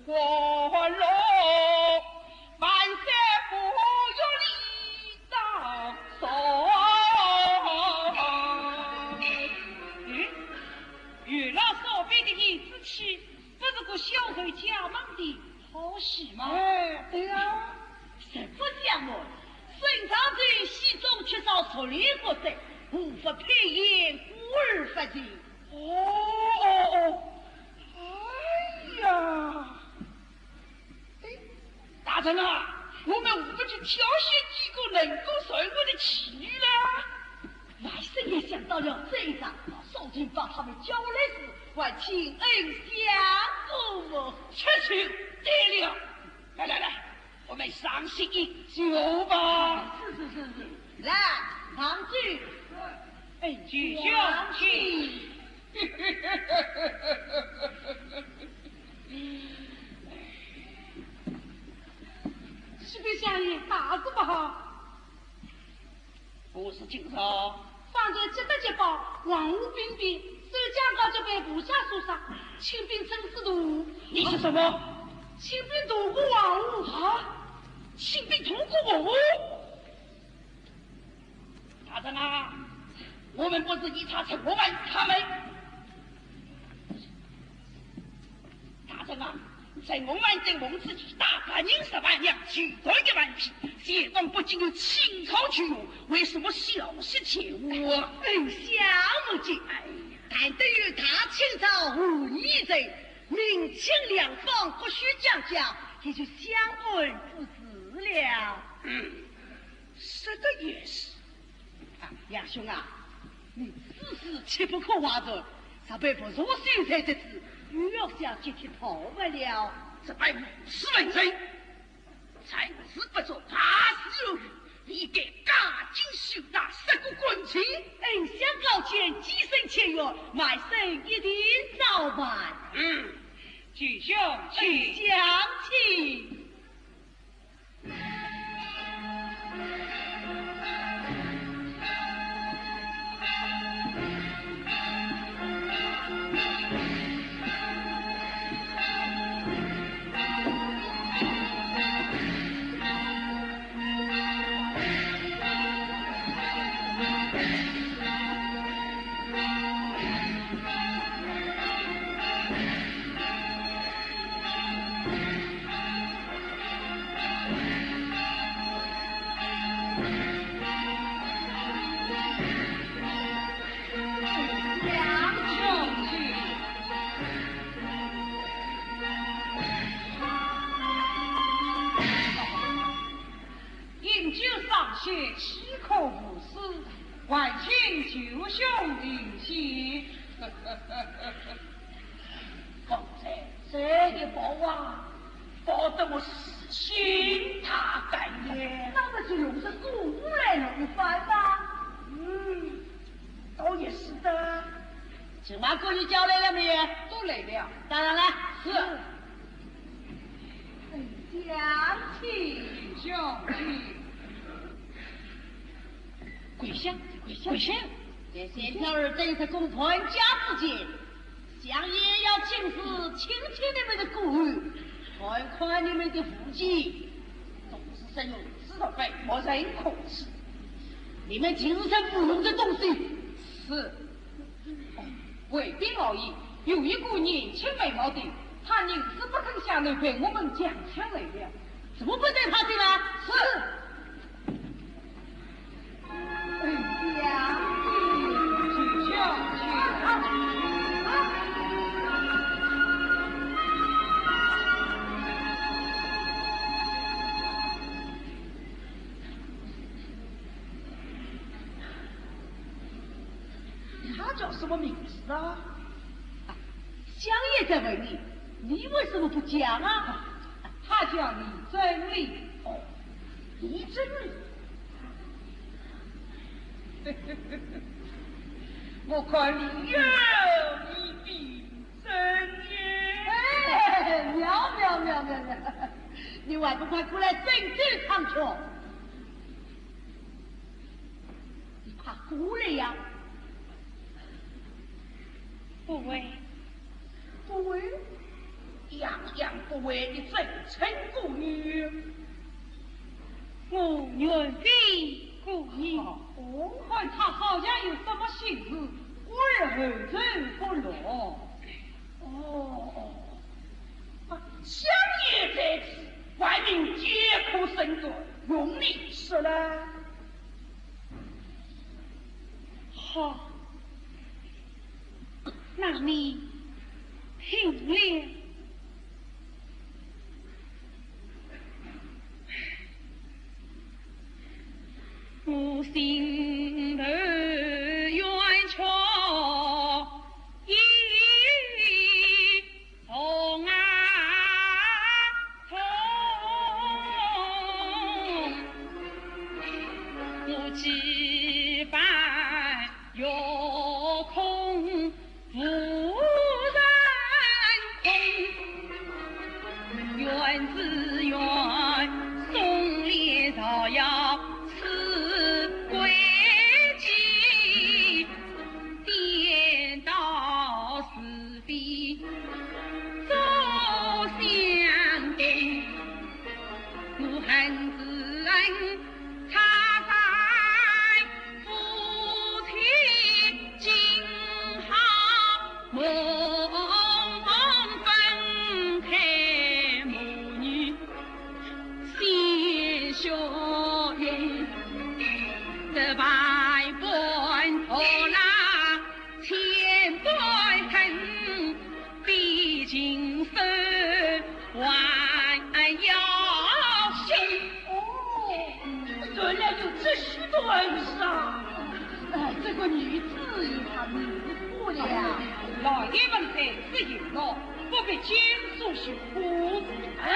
花落，万岁不与你早说。嗯，有了少爷的儿子气， 不是个小偷家门的好戏吗？哎，对啊。实不相瞒，圣上在戏中缺少熟练角色，无法配演，故而发情。哦，哦，哦。哎呀，哎，大人啊，我们何不去挑选几个能够受我的气呢？ 万岁爷想到了这一招，早就把他们叫来时，还请恩相助么？出去，对了。来来来，我们上席饮酒吧。是是是是，来，上酒。哎，酒香气。启禀相爷，大事不好。 何事惊扰？方才接得急报，王屋兵变，守将高级被部下所杀，清兵趁势屠。你说什么？清兵屠过王屋。啊？清兵屠过王屋？大人啊，我们不是一查陈国万他们。 大人啊，陈国万在孟子期打百人十万两，取得一万匹，解放北京有清朝军务，为什么小事情啊？哎，小事情。哎呀，但得有大清朝和议人，明清两方各需讲讲，也就相安无事了。嗯，说得也是。啊，杨兄啊， 你此事切不可外传，若被不查秀才得知，又要想解脱逃亡了。这班无耻文人，成事不足，败事有余，理该加紧搜查，杀个干净。恩相高见，几声千言，晚生一定照办。嗯，请相请。请。岂可无私，还请舅兄停歇。方才这个报啊，报得我是心大感呀。那么就弄得过来了一番吧。嗯，倒也是的。 请把各位叫来了没有？都来了。带上来。是。哎，将军。将军。跪下，跪下，跪下。这先挑儿等在公婆家之间，相爷要亲自请请你们的过后，看看你们的武艺，都是神勇之辈，没人可取。你们尽是无用的东西。是。 哦，回禀老爷，有一个年轻美貌的，她宁死不肯下楼，被我们强抢来了。怎么不带她进来？是。哎呀，去，去，去。她叫什么名字啊？啊，相爷在问你，你为什么不讲啊？她叫李贞丽。哦，李贞丽。我看你有一比真耶。哎，妙，妙，妙，妙，妙。你还不快过来整整唱曲？ 你快过来呀！不会。不会？样样不会，你怎称过女？我愿意过女。哦，看她好像有什么心事，故而后奏不落。哦，哦，啊，相爷在此，万民皆可伸冤，容你说了。 好，那你听了。我心头冤屈意 痛啊痛，我几番欲哭无人听。冤之冤，送连造谣此诡计，颠倒是 非作相同。我恨之恨，差在夫妻今好蒙蒙分开母女鲜血涌，这百般苦辣 千般恨，比情深还要凶。哦，原来有这许多恩怨啊！哎，这个女子与她命不了。老爷们在此有劳，不必经书寻苦。哎，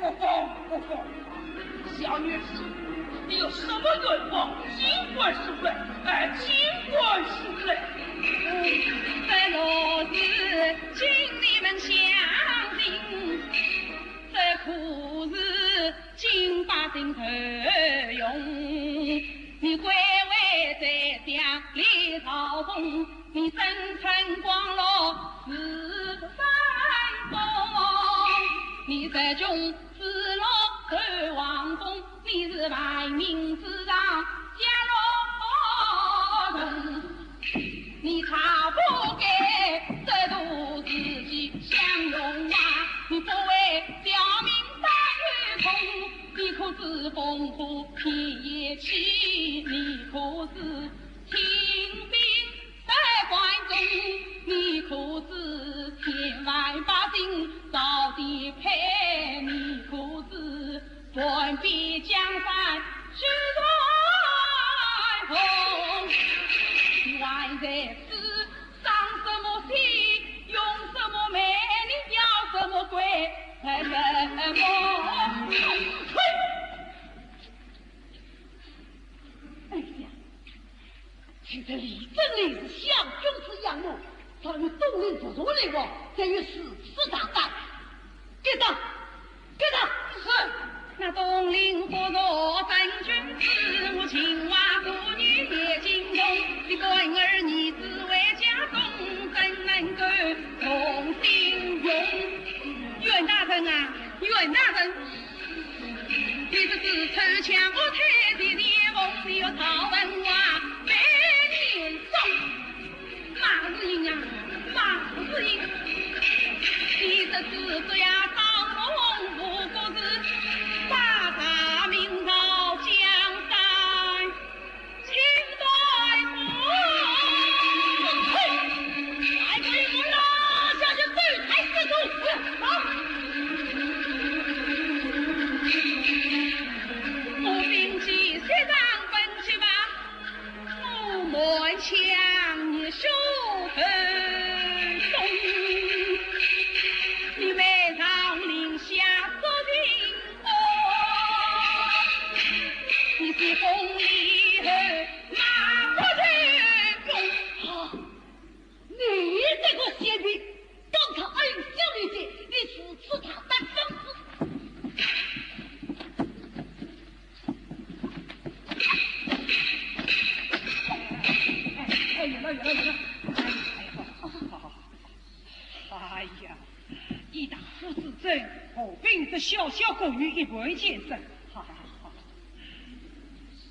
不妨，不妨。 小女子，你有什么冤枉，尽管说来，哎，尽管说来。这若是经你们相信，这可是经百姓受用。你归位在家里朝奉，你身穿光罗是三公，你这种 紫罗头王公，你是万民之上，家乐不同。你才不该这度自己享荣华，你不为表民百姓痛，你可知烽火天也起，你可知清兵 在关中，你可知千万百姓到底陪？你可知半壁江山许多我来我，这有四次大胆。给打，给打。是。那东邻不若真君子，我秦淮姑娘也惊动，你干儿儿子为家中，怎能够同心用？袁大人啊，袁大人，你这是偷抢我太太的凤，你要逃问我白年松。 马士英啊，马士英，你这是这样当红，不过是大大明朝江山，请对付。嘿，来，给我拿下去，对台示众。好。我兵器写上本去吧。 我满腔热血很动，你们让令下不停哦，你是风里后马不停。啊，你这个贱婢，刚刚恩相遇见，你如此大胆放肆！ 哎呀，老爷，老爷，哎呀，好，好，好，好。哎呀，以大夫之尊，何必这小小过于一般见识？好，好，好。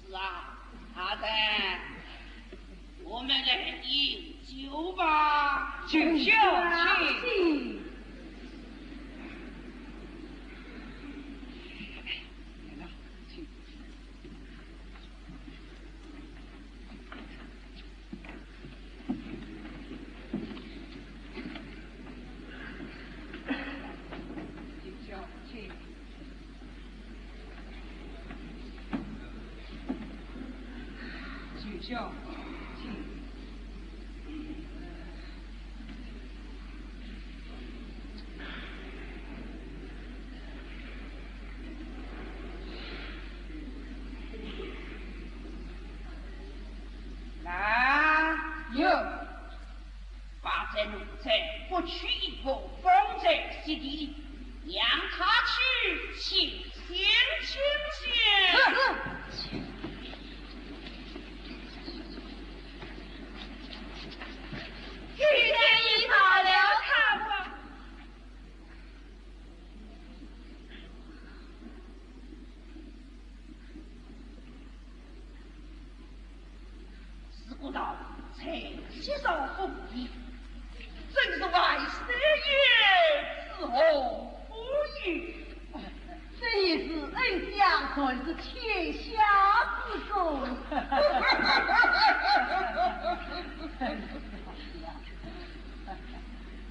是啊，大人，我们来饮酒吧。酒，酒，请。请。 来，有。 把这奴才各取一个，放在席地，让他去清醒清醒。是，是。今天已饶了他吧。 如果道才介绍红衣，真是万岁爷之后不也。这也是恩相，全是天下之功。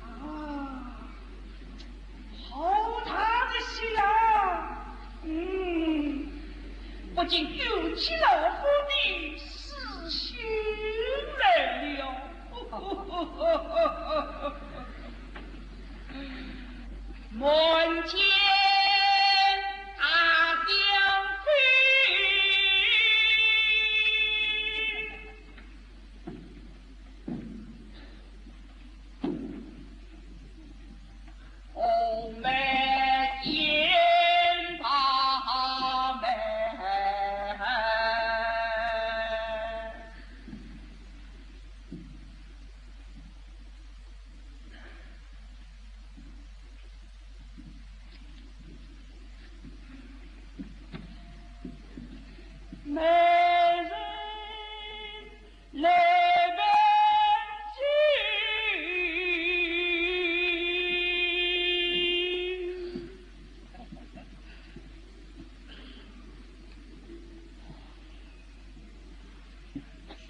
啊， 好大的喜啊！嗯，不禁勾起老夫的诗兴来了。满天大香飞。 红梅见大美。 美人来拜见。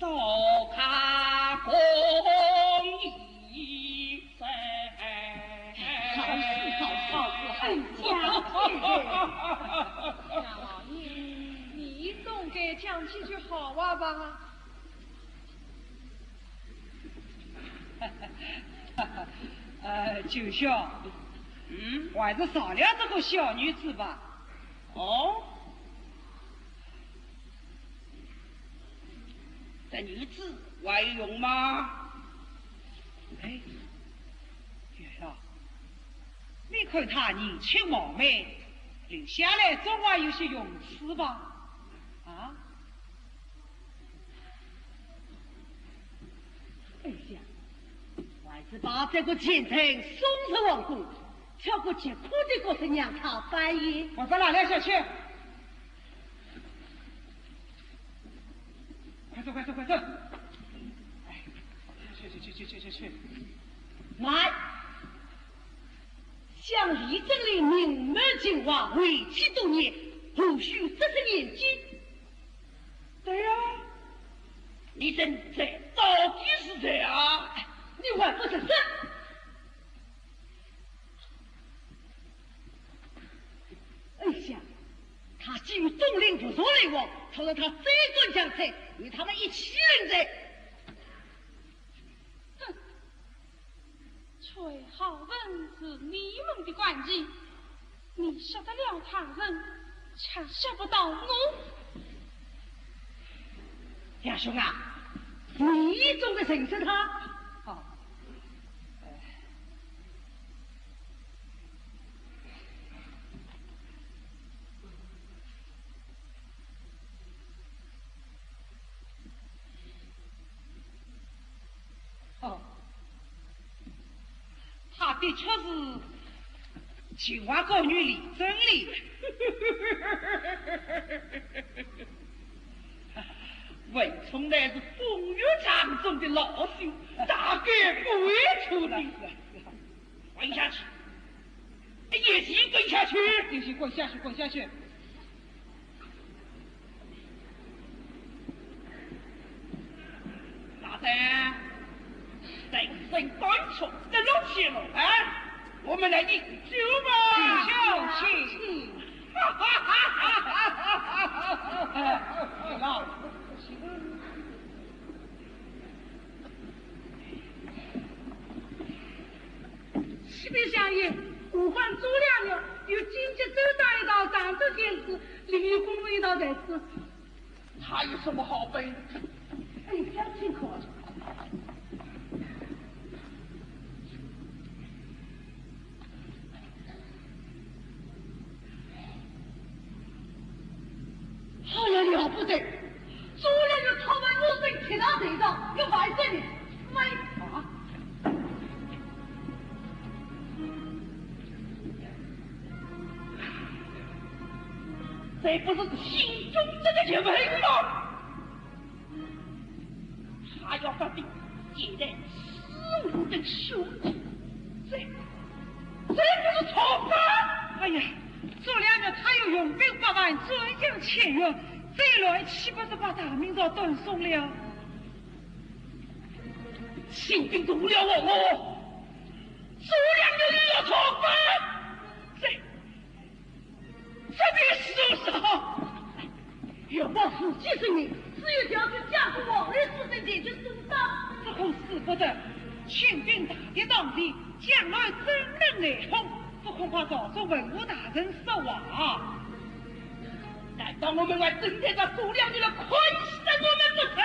少客公一 好事好报，恩相见。大老爷，你总该讲几句好话吧？呃，九兄，嗯？还是饶了这个小女子吧。哦？这女子还有用吗？哎，你看他年轻貌美，留下来总还有些用处吧？啊？哎呀，还是把这个贱人送入王宫，挑个极苦的角色让他扮演。快把他拉下去！ 快走，快走，快走！哎，去去去去去去去！慢！想李正礼名满京华，为期多年，何须这些年纪？对呀，李正礼到底是谁啊？你还不认识？ 哎呀，他既与钟灵不熟来往，倘若他再敢强拆，与他们一起认罪。哼，崔浩文是你们的官人，你杀得了他人，却杀不到我。杨兄啊，你总得认识他。哦。 哦，他的确是秦淮歌女李正礼。文冲乃是风月场中的老手，大概不会错的。 滚下去！一起滚下去！一起滚下去，滚下去！大胆！人生短促，得了些了啊！我们来饮酒吧！请，请。哈哈哈哈哈哈！老夫请。 启禀相爷，我方左良玉与金吉走打一道，上奏天子，另有公文一道在此。他有什么好背的？哎，不要听可。 好了，了不得！左良玉讨伐我等，踢到地上，要完胜的，没啊？这不是心中这个结尾吗？ 他要发兵，现在四五等兄弟，这，这不是造反？哎呀，左良玉他有雄兵百万，战将千员，这一乱岂不是把大明朝断送了？清兵动了我，左良玉又要造反，这 这便如何是好？要保自己性命，只有调去江湖王爷之身前去送丧。这可使不得，清兵大敌当前，将来怎能内讧？不恐怕朝中文武大臣说话？难道我们还真得到左良玉来看死我们不成？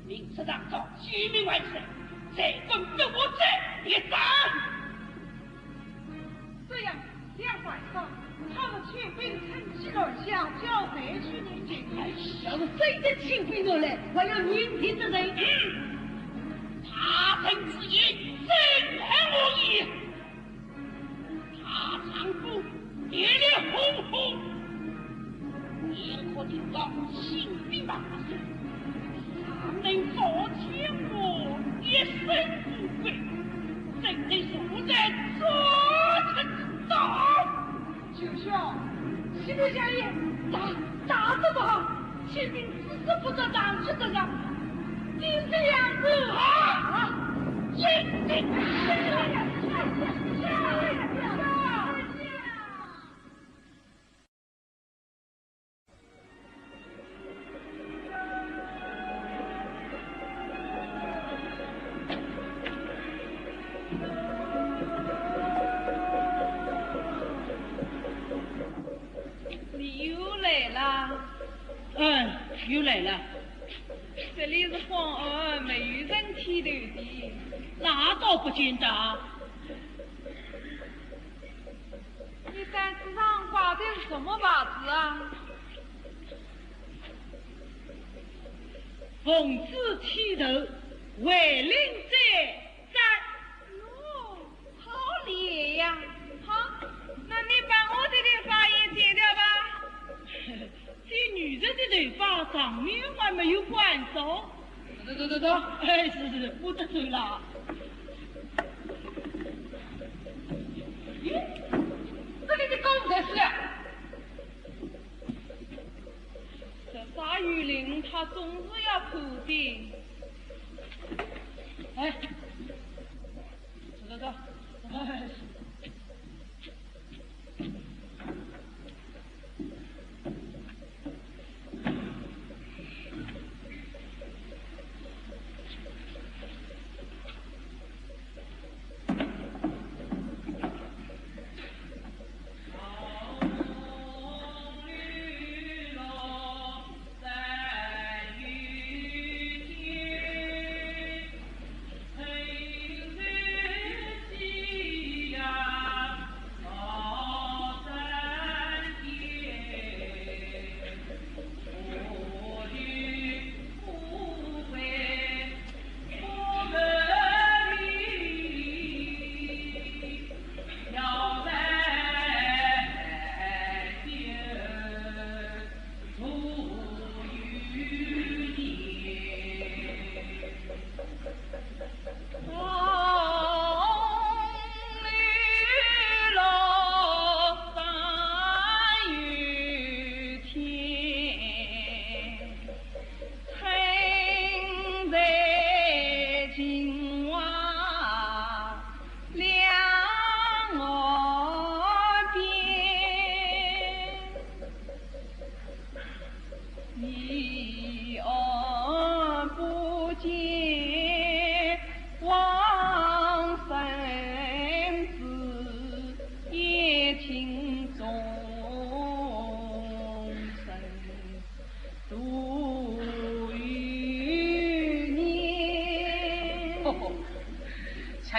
明日当早，启禀万岁，谁敢得罪我者，必斩。这样，两晚上，倘若清兵趁机南下，叫谁去迎接？哎，要是真的清兵南来，还有迎敌之人？嗯，他等之言，怎奈何也？ 大丈夫，烈烈轰轰，也可以告清兵大人，尚能保全我一身富贵，怎能如此作出之道？九兄，启禀相爷，打，打得不好，清兵 是不得上去的呀，你这样子啊，真的。你又来啦。又来了。这里是荒庵，没有人剃头的。那倒不见得。你担子上挂的是什么牌子啊？奉旨剃头，违令者斩。哟，好厉害呀！好，那你把我的头发也剪掉吧。这女人的头发，丈人还没有管着。走走走走走。哎，是是，我得罪了。咦，这里的狗才是呀！这沙鱼林，他总是要偷的。哎，走走走。哎。哦，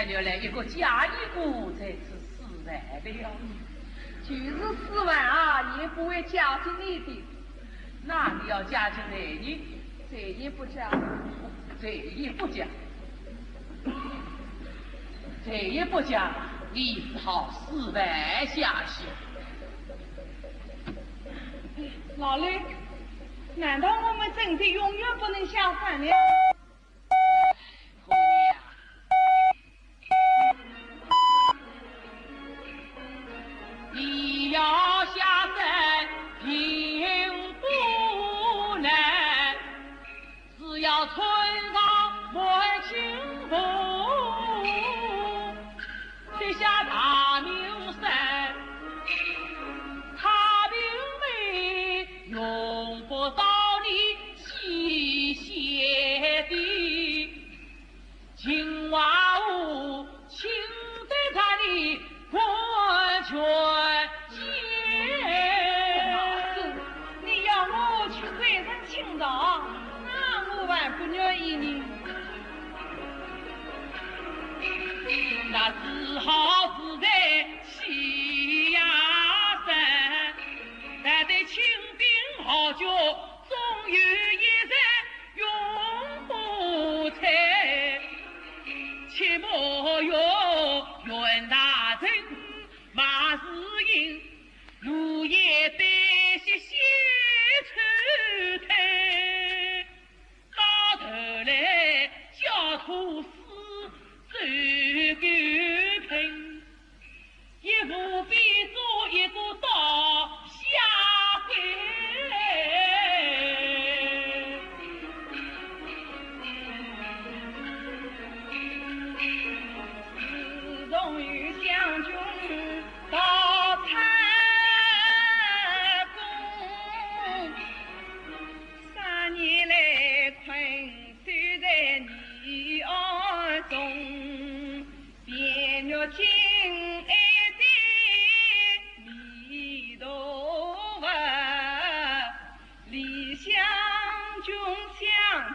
原来一个假一个在此示范的呀。就是示范啊，也不会假进你的。那你要假进来呢？这也不假。这也不假。这也不假，你只好示范下去。老六，难道我们真的永远不能下山了？姑娘，你要下山并不难，只要穿上满清风，摘下大明山，太平门用不着你西斜的。 秦王无情对待你完全见。你要我去对人请饶，那我还不愿意呢。那只好死在栖霞山，待得清兵豪杰终有一日 永不退。且莫怨袁大人马士英，路也悲喜先抽退。到头来焦土死，走狗烹。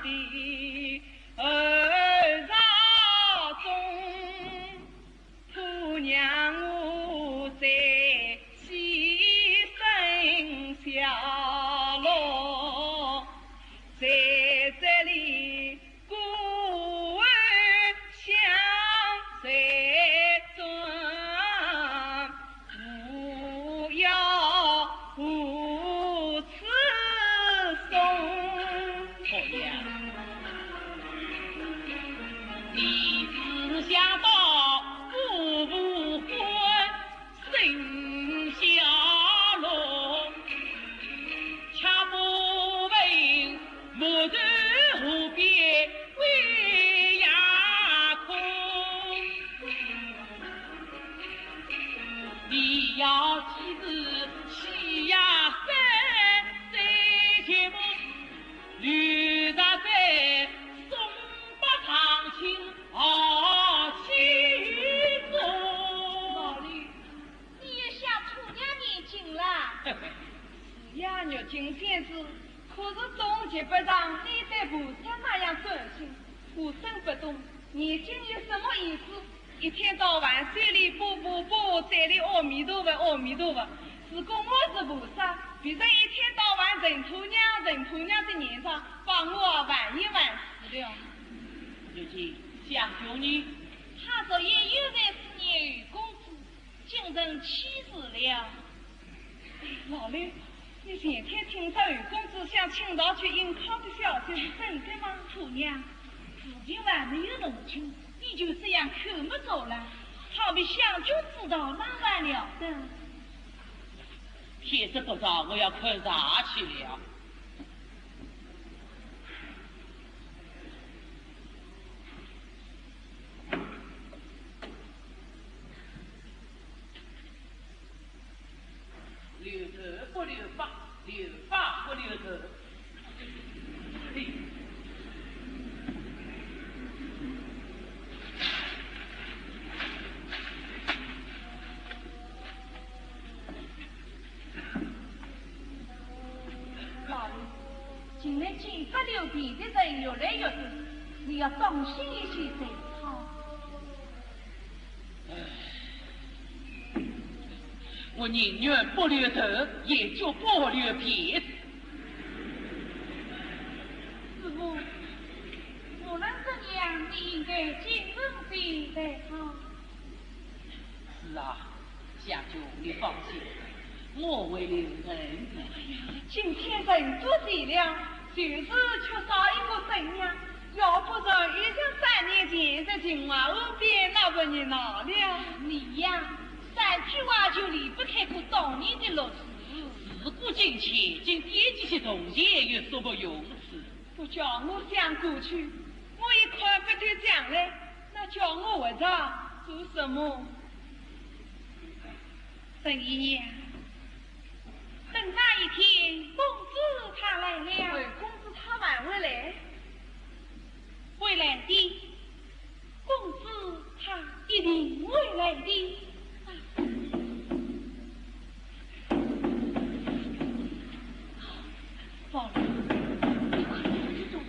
的二朝中，可让我在牺牲下落，在这里孤儿相随尊。 不要如此送。好呀，你只想到姑父欢生下落，却不问 莫愁河边归夜空。你要几时起呀山，在前方留着在松柏长青好去中。老李，你也想出娘念经啦？是呀，玉京仙子， 可是总及不上你对菩萨那样专心。我真不懂，念经有什么意思？一天到晚嘴里啵啵啵，嘴里阿弥陀佛，阿弥陀佛。如果我是菩萨，别人一天到晚陈婆娘，陈婆娘的念上，把我烦也烦死了。如今想救你，他昨夜又在思念侯公子， 今日去世了。老刘，你前天听说侯公子向清朝去应考的消息是真的吗？婆娘，事情还没有弄清，你就这样口没遮拦，好比香君知道，那还了得？天色不早，我要看茶去了。 留头不留发，留发不留头。嘿。 老爷，近来金发流鼻的人越来越多，你要当心一些才好。唉，我宁愿不留头，也绝不留鼻子。师父，无论怎样，你应该谨慎些才好。 是啊，香君，你放心，我会留神的。哎呀，今天人多极了，就是缺少一个新娘，要不然也像三年前在秦淮河边那位热闹了。你呀，三句话就离不开个当年的乐事。事过境迁，今天这些铜钱也说不用了。不叫我想过去，我也看不透将来。 那叫我活着做什么？陈姨娘，等那一天，公子他来了。哎，公子他还会来？会来的，公子他一定会来的。啊，宝玉，你快点去做。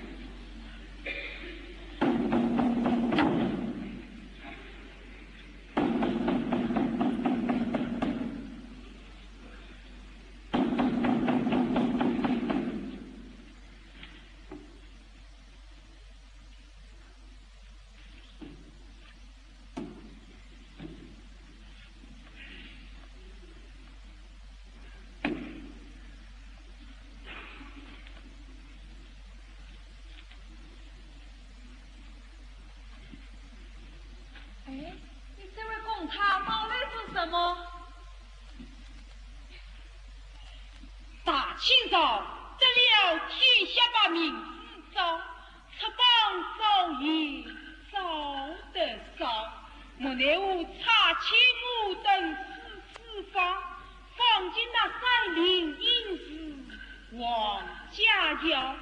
哎，你这位公差到来做什么？大清早得了天下把名字招，出榜招贤招得少，莫奈何差遣我等四四方， 方卿那三林隐士王家耀，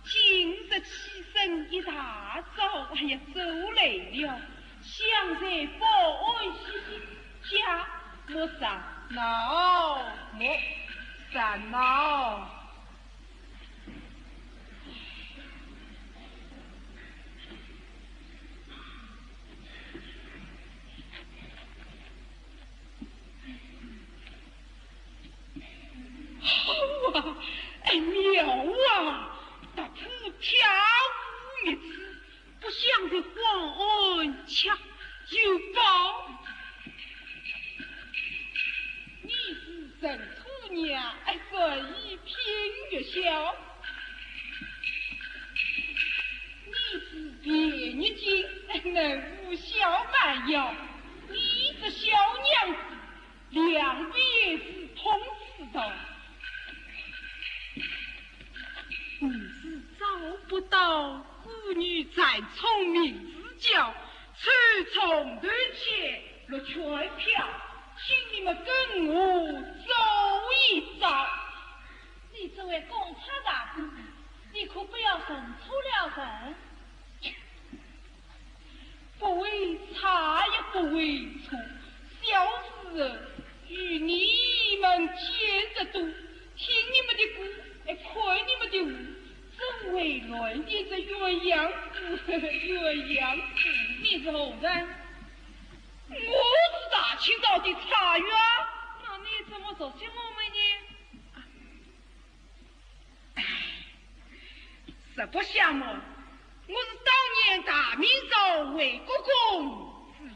今日起身一大早，哎呀，走累了，想在保安歇歇脚，莫烦恼，莫烦恼。巧有宝。你是陈初娘，哎，所以品学巧。你是卞玉京，哎，能舞小蛮腰。你这小娘子，两边是通吃道。你是找不到，孤女才聪明自教，抽中头钱落圈票，请你们跟我走一遭。你这位公差大哥，你可不要认错了人。不会差也不会错，小时候与你们见得多，听你们的歌，哎，看你们的舞，怎会乱点这鸳鸯谱？鸳鸯谱。你是何人？我是大清朝的差役。那你怎么熟悉我们呢？唉，实不相瞒，我是当年大明朝魏国公之子，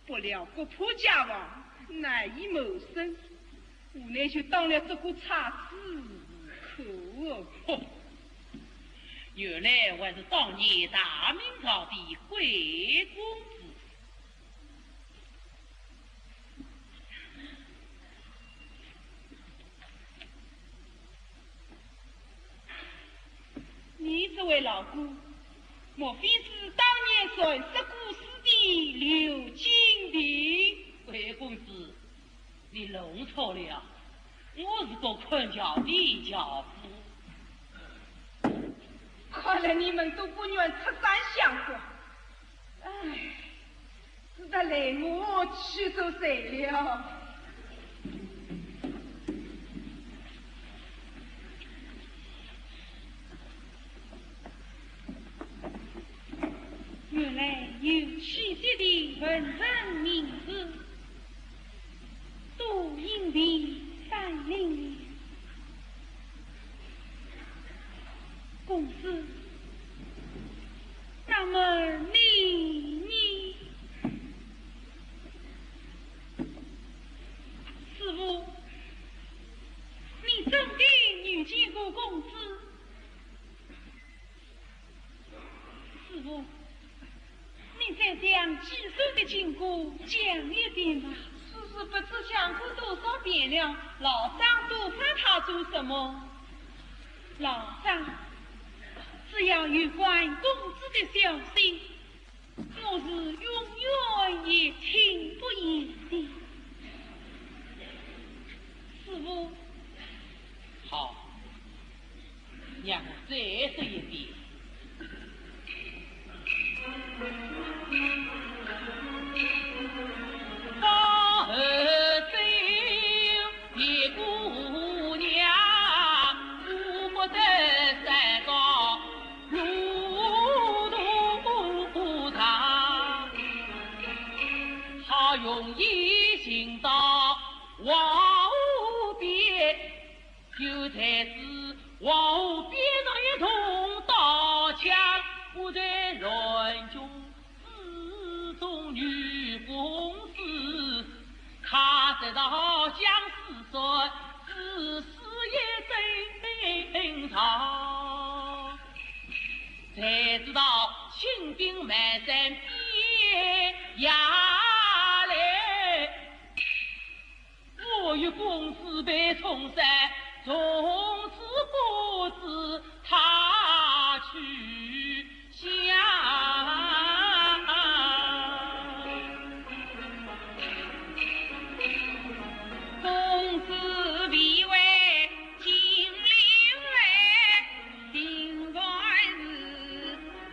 不料国破家亡，难以谋生，无奈就当了这个差子。可恶！原来还是当年大明朝的贵公子。你这位老哥，莫非是当年传说故事的刘金亭？贵公子，你弄错了，我是个看轿的轿夫。看来你们都不愿拆散相国。唉，只得来我去受罪了。原来有气节的文人名士，都隐姓山林。公子，那么你呢？师父，你真的遇见过公子？ 师父，你再将寄书的经过讲一遍吧。世事不知讲过多少遍了，老张多烦他做什么？老张，只要有关公子的消息，我是永远也听不厌的。师父。好。 让我再说一遍。我与公子被冲散，从此不知他去向。公子未为金陵来，定还是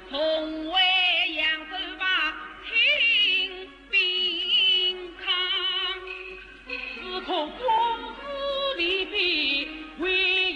重回扬州吧，听 宾客。只恐公子未必为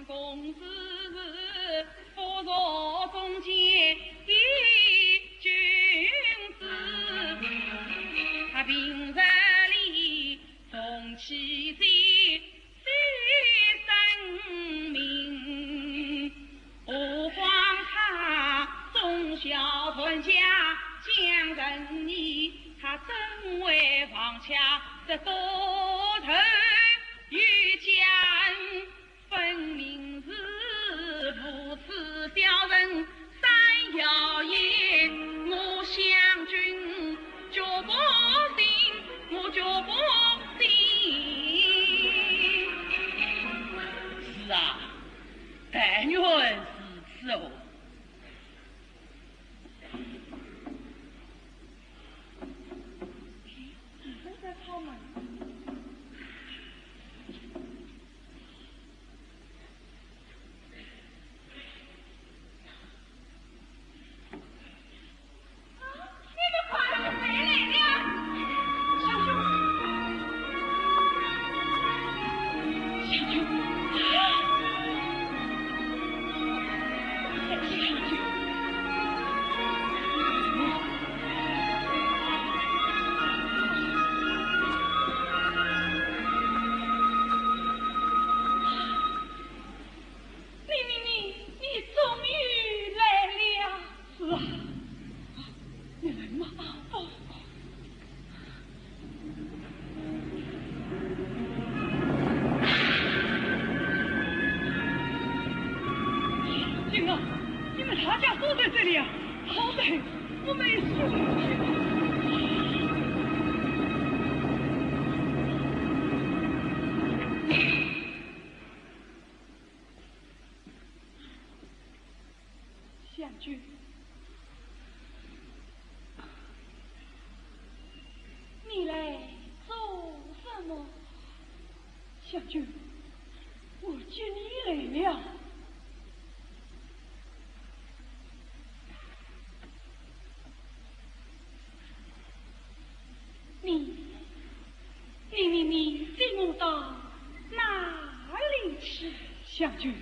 公子是不入中间的君子，他平日里重其间， 是生命，何况他忠孝传家降仁义，他怎会忘却这多头有加恩？分明是无耻小人， 三要言，我香君绝不信，我绝不信。是啊，但愿如此哦。你们在敲门。 你，你，你，你终于来了。是啊，你来吗？哦。金儿，你们大家都在这里啊？好歹我们也是兄弟。 香君，你来做什么？香君，我接你来了。 你，你，你，你接我到哪里去？香君，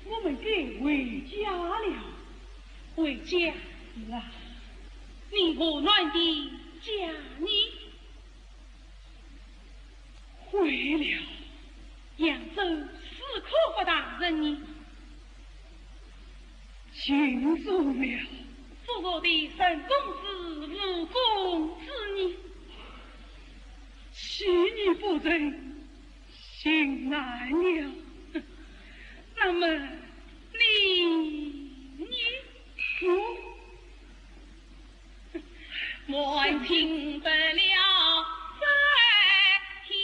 我们该回家了。回家？是啊。你和暖的家呢？ 毁了。扬州史可法大人呢？尽忠了。复社的陈公子、吴公子呢？弃义不成，心难了。那么你呢？我 满清不了在天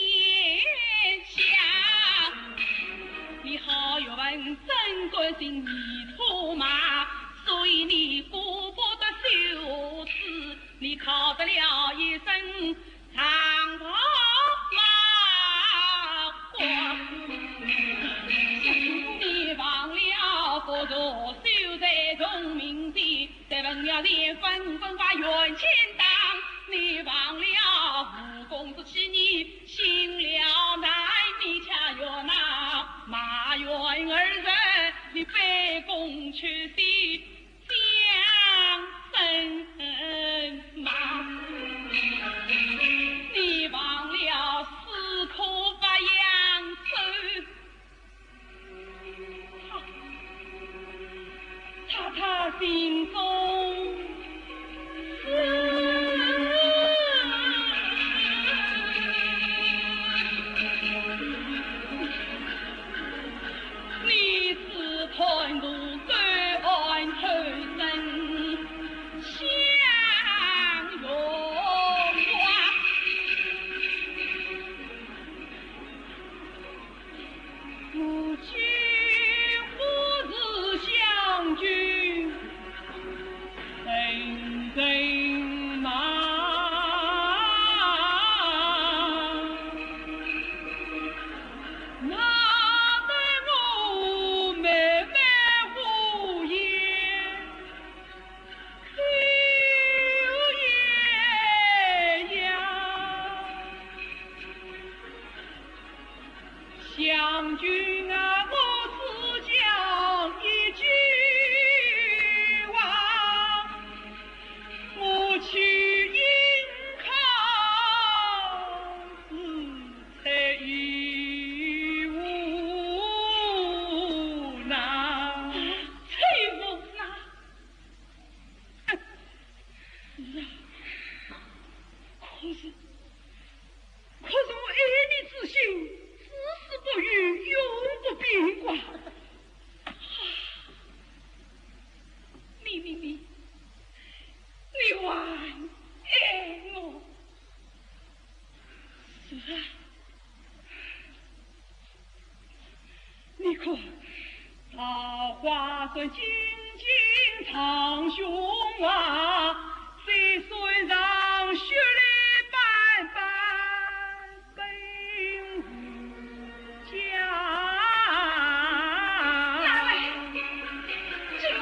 下。你好学问，真敢信你出马，所以你顾不得羞耻，你考得了一身长袍马褂。你忘了佛陀修在崇明殿， 在文庙前分分把圆钱当，你忘了吴公子欺你，兴了难，你家园呐，马援二人，你卑躬屈膝，将身骂。你忘了史可法扬州， 他，他，他心中思。你自贪图归安偷生，享荣华。 我今不是香君人人骂，那得我妹妹无言。 香君啊，我桃花潭金睛长胸啊，水水长须里斑斑本无家。哪位？这个。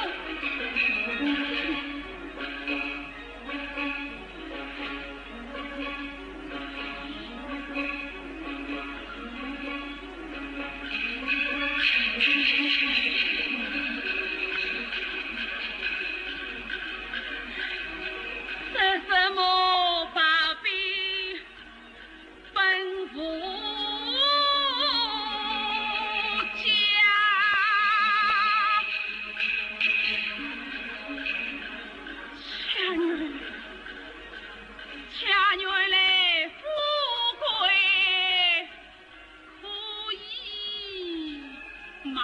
这什么宝贝本无家？家女，家女来富贵 可以吗？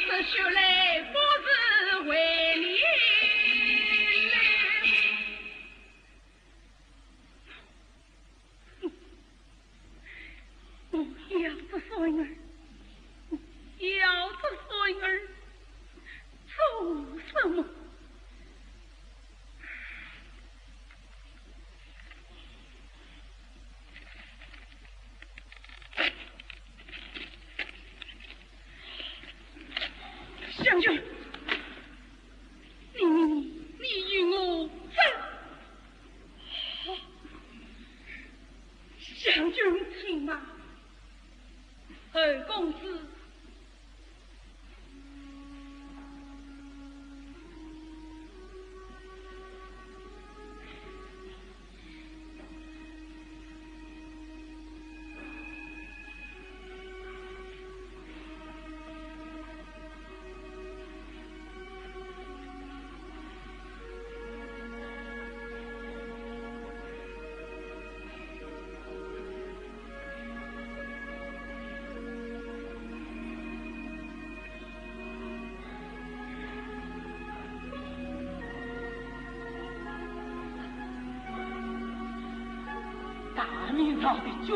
这雪泪不是为你流。 我要这孙儿，要这孙儿做什么？香君，你，你，你与我走。 香君请吧，侯公子。 大明朝的君子。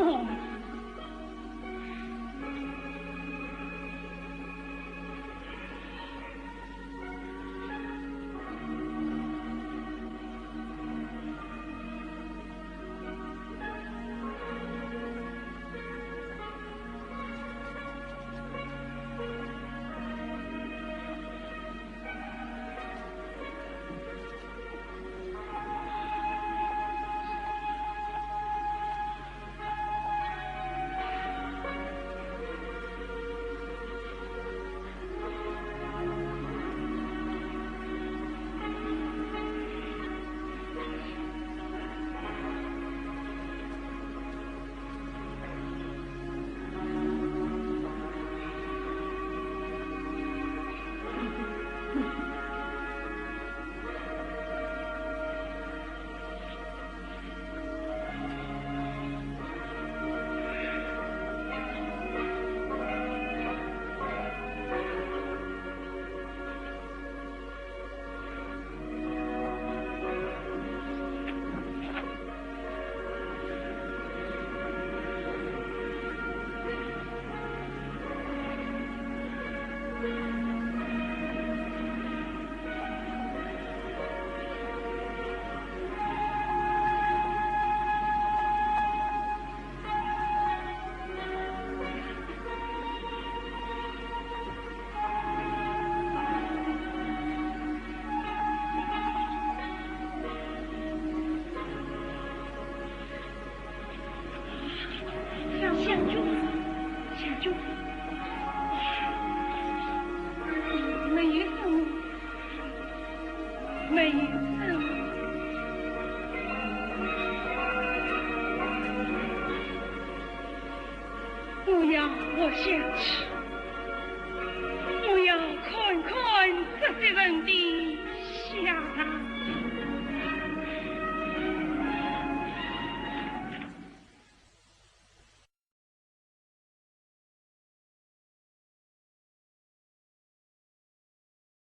香君，香君，没有什么，没有什么。我要活下去，我要看看这些人的